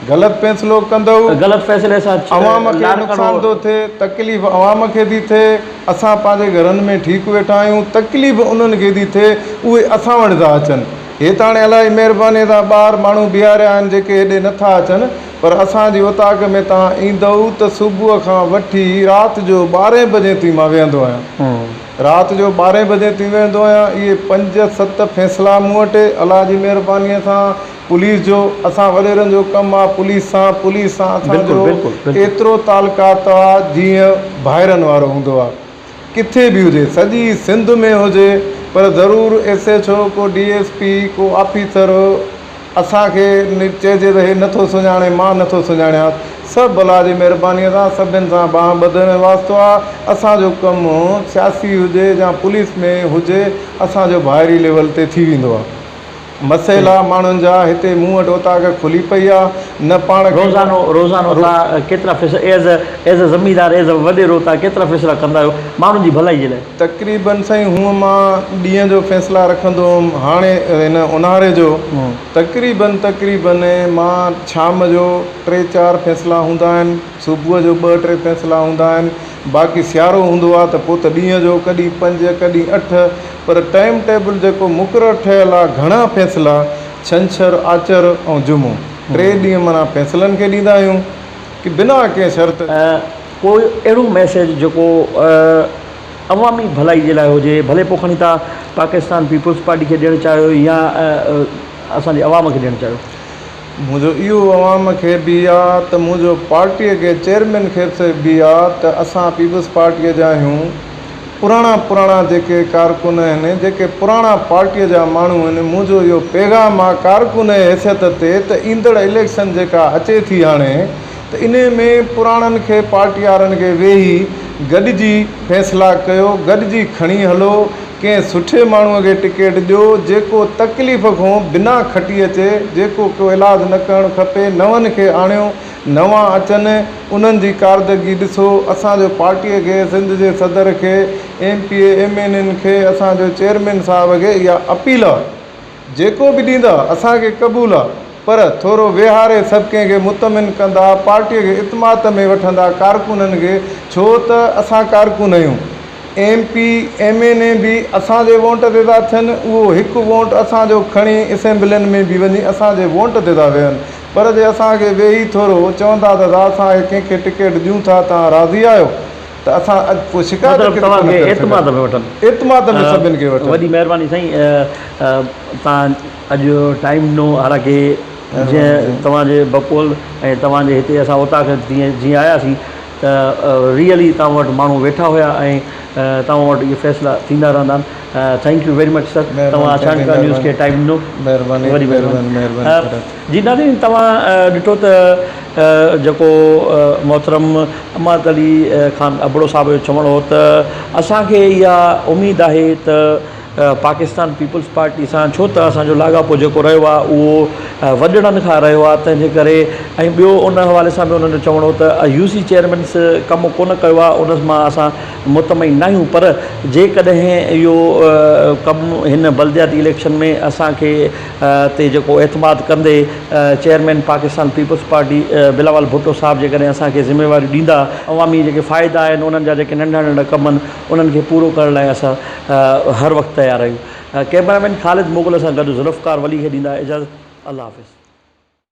غلط فيصلو ڪندؤ غلط فيصلي سان عوام کي نقصان ٿو ٿئي، تڪليف عوام کي ٿي ٿئي، اسان پنهنجي گهرن ۾ ٺيڪ ويٺا آهيون، تڪليف انهن کي ٿي ٿئي اهي اسان وٽ ٿا اچن. هي ته هاڻي الله جي مهرباني سان ٻاهر ماڻهو بيهاريا آهن جيڪي هيڏي نه ٿا اچن پر اسان جي اوطاق ۾ توهان ايندؤ ته صبح کان وٺي رات جو ٻارهين بجي تائين مان ويهندو آهيان. رات جو ٻارهين بجي تائين ويهندو آهيان. اهي پنج ست فيصلا مون وٽ الله جي مهرباني سان پوليس جو اسان وڏيرن جو ڪم آ پوليس سان پوليس سان اسان جو ايترو تعلقات آ جيئن ڀائرن وارو هوندو آ ڪٿي به هجي سڄي سنڌ ۾ هجي پر ضرور ايس ايڇ او ڪو ڊي ايس پي ڪو آفيسر اسان کي چئجي ته هي نٿو سڃاڻي مان نٿو سڃاڻيان سڀ الله جي مهرباني سان سڀن سان ٻانهن ٻڌڻ ۾ واسطو آ اسان جو ڪم سياسي هجي يا پوليس ۾ هجي اسان جو ڀائري ليول تي ٿي ويندو آ. مسئلا ماڻهن جا هتي مون وٽ اوطاق کلي پئي آ نه پاڻ کي روزانو روزانو تان ڪيترا فيصلا as as a Zamindar as a وڏيرو تان ڪيترا فيصلا ڪندا آهيو ماڻهن جي ڀلائي جي لاء. تقريبن سائين هونء مان ڏينهن جو فيصلا رکندو هوم هاڻي هن اونهاري جو تقريبن تقريبن مان شام جو ٽي چار فيصلا هوندا آهن صبح جو ٻه ٽي فيصلا هوندا آهن باقي سيارو هوندو آ ته پوء ته ڏينهن جو ڪڏهن پنج ڪڏهن اٺ پر ٽائيم ٽيبل جيڪو مقرر ٺهيل آ گهڻا فيصلا ڇنڇر آچر ۽ جمعو ٽي ڏينهن معنيٰ فيصلن کي ڏيندا آهيون ڪي بنا ڪنهن شرط ڪو اهڙو ميسيج جيڪو عوامي ڀلائي جي لاء هجي ڀلي پوء کڻي توهان پاڪستان پيپلز پارٽي کي ڏيڻ چاهيو يا اسان جي عوام کي ڏيڻ چاهيو. منهنجو اهو عوام کي به آ ته منهنجو پارٽيء کي چيئرمين کي به آ ته اسان پيپلز پارٽيء جا آهيون، پراڻا پراڻا جيڪي ڪارڪن آهن، جيڪي پراڻا پارٽيء جا ماڻهو آهن، منهنجو اهو پيغام آ ڪارڪن جي حيثيت تي ته ايندڙ اليڪشن جيڪا اچي ٿي هاڻي ته انهي ۾ پراڻن کي پارٽي وارن کي ويهي گڏجي فيصلا ڪيو، گڏجي کڻي هلو، ڪنهن سٺي ماڻهوء کي ٽڪيٽ ڏيو، جيڪو تڪليف کان بنا کٽي اچي، جيڪو ڪو علاج نه ڪرڻ کپي، نون کي آڻيو، نوان اچن، انهن جي ڪاردگي ڏسو، اسان جو پارٽيء کي، سنڌ جي صدر کي، M P A, M N N کي، اسان جو چيئرمين صاحب کي اها اپيل آ، جيڪو به ڏيندا، اسان کي قبول آ، پر ٿورو ويهاري سڀ ڪنهن کي مطمئن ڪندا، پارٽيء کي اعتماد ۾ وٺندا، ڪارڪنن کي، ڇو ته اسان ڪارڪن آهيون. ايم پي، ايم اين اي به اسان جي وونٽ تي ٿا ٿين، اهو هڪ وونٽ اسان جو کڻي اسيمبلين ۾ به وڃي اسان جي وونٽ تي ٿا ويهن، پر جي اسان کي ويهي ٿورو چوندا ته اسان کي ڪنهن کي ٽڪيٽ ڏيون ٿا توهان راضي آهيو ته اسان اڄ پوء شڪايت مطلب ڪٿي توهان ڪونه کي ڪري اعتماد سگهندا. ۾ وٺن. اعتماد ۾ سڀن کي وٺن. وڏي مهرباني سائين توهان اڄ ٽائيم ڏنو حالانڪه جنهن توهان جي بقول ۽ توهان جي هتي اسان اوطاق جيئن آياسين ته ريئلي توهان وٽ ماڻهو ويٺا هيا ۽ توهان وٽ اهي فيصلا ٿيندا رهندا آهن thank you very much sir توهان ڇانڊڪا نيوز کي ٽائيم ڏنو مهرباني وڏي مهرباني مهرباني جي ناظرين توهان ڏٺو ته جيڪو محترم امانت علي خان ابڙو صاحب جو چوڻ هو ته اسان کي اها اميد آهي ته پاڪستان پيپلز پارٽي سان ڇو ته اسان جو لاڳاپو جيڪو رهيو آهي اهو وڏڙن کان رهيو آهي تنهن جي ڪري ۽ ٻيو ان حوالي سان به انهن جو چوڻ هو ته يو سي چيئرمينس ڪم ڪونه ڪيو آهي ان مان اسان مطمئن ناهيون پر جيڪڏهن اهو ڪم هن بلدياتي اليڪشن ۾ اسان کي تي جيڪو اعتماد ڪندي chairman Pakistan peoples party Bilawal Bhutto صاحب جيڪڏهن اسان کي ذميواريون ڏيندا عوامي جيڪي فائدا آهن انهن جا جيڪي ننڍا ننڍا ڪم آهن انهن کي پورو ڪرڻ لاء اسان هر وقت تيار آهيون. ڪئميرا مين خالد مغل سان گڏ ذوالفقار ولي کي ڏيندا اجازت. الله حافظ.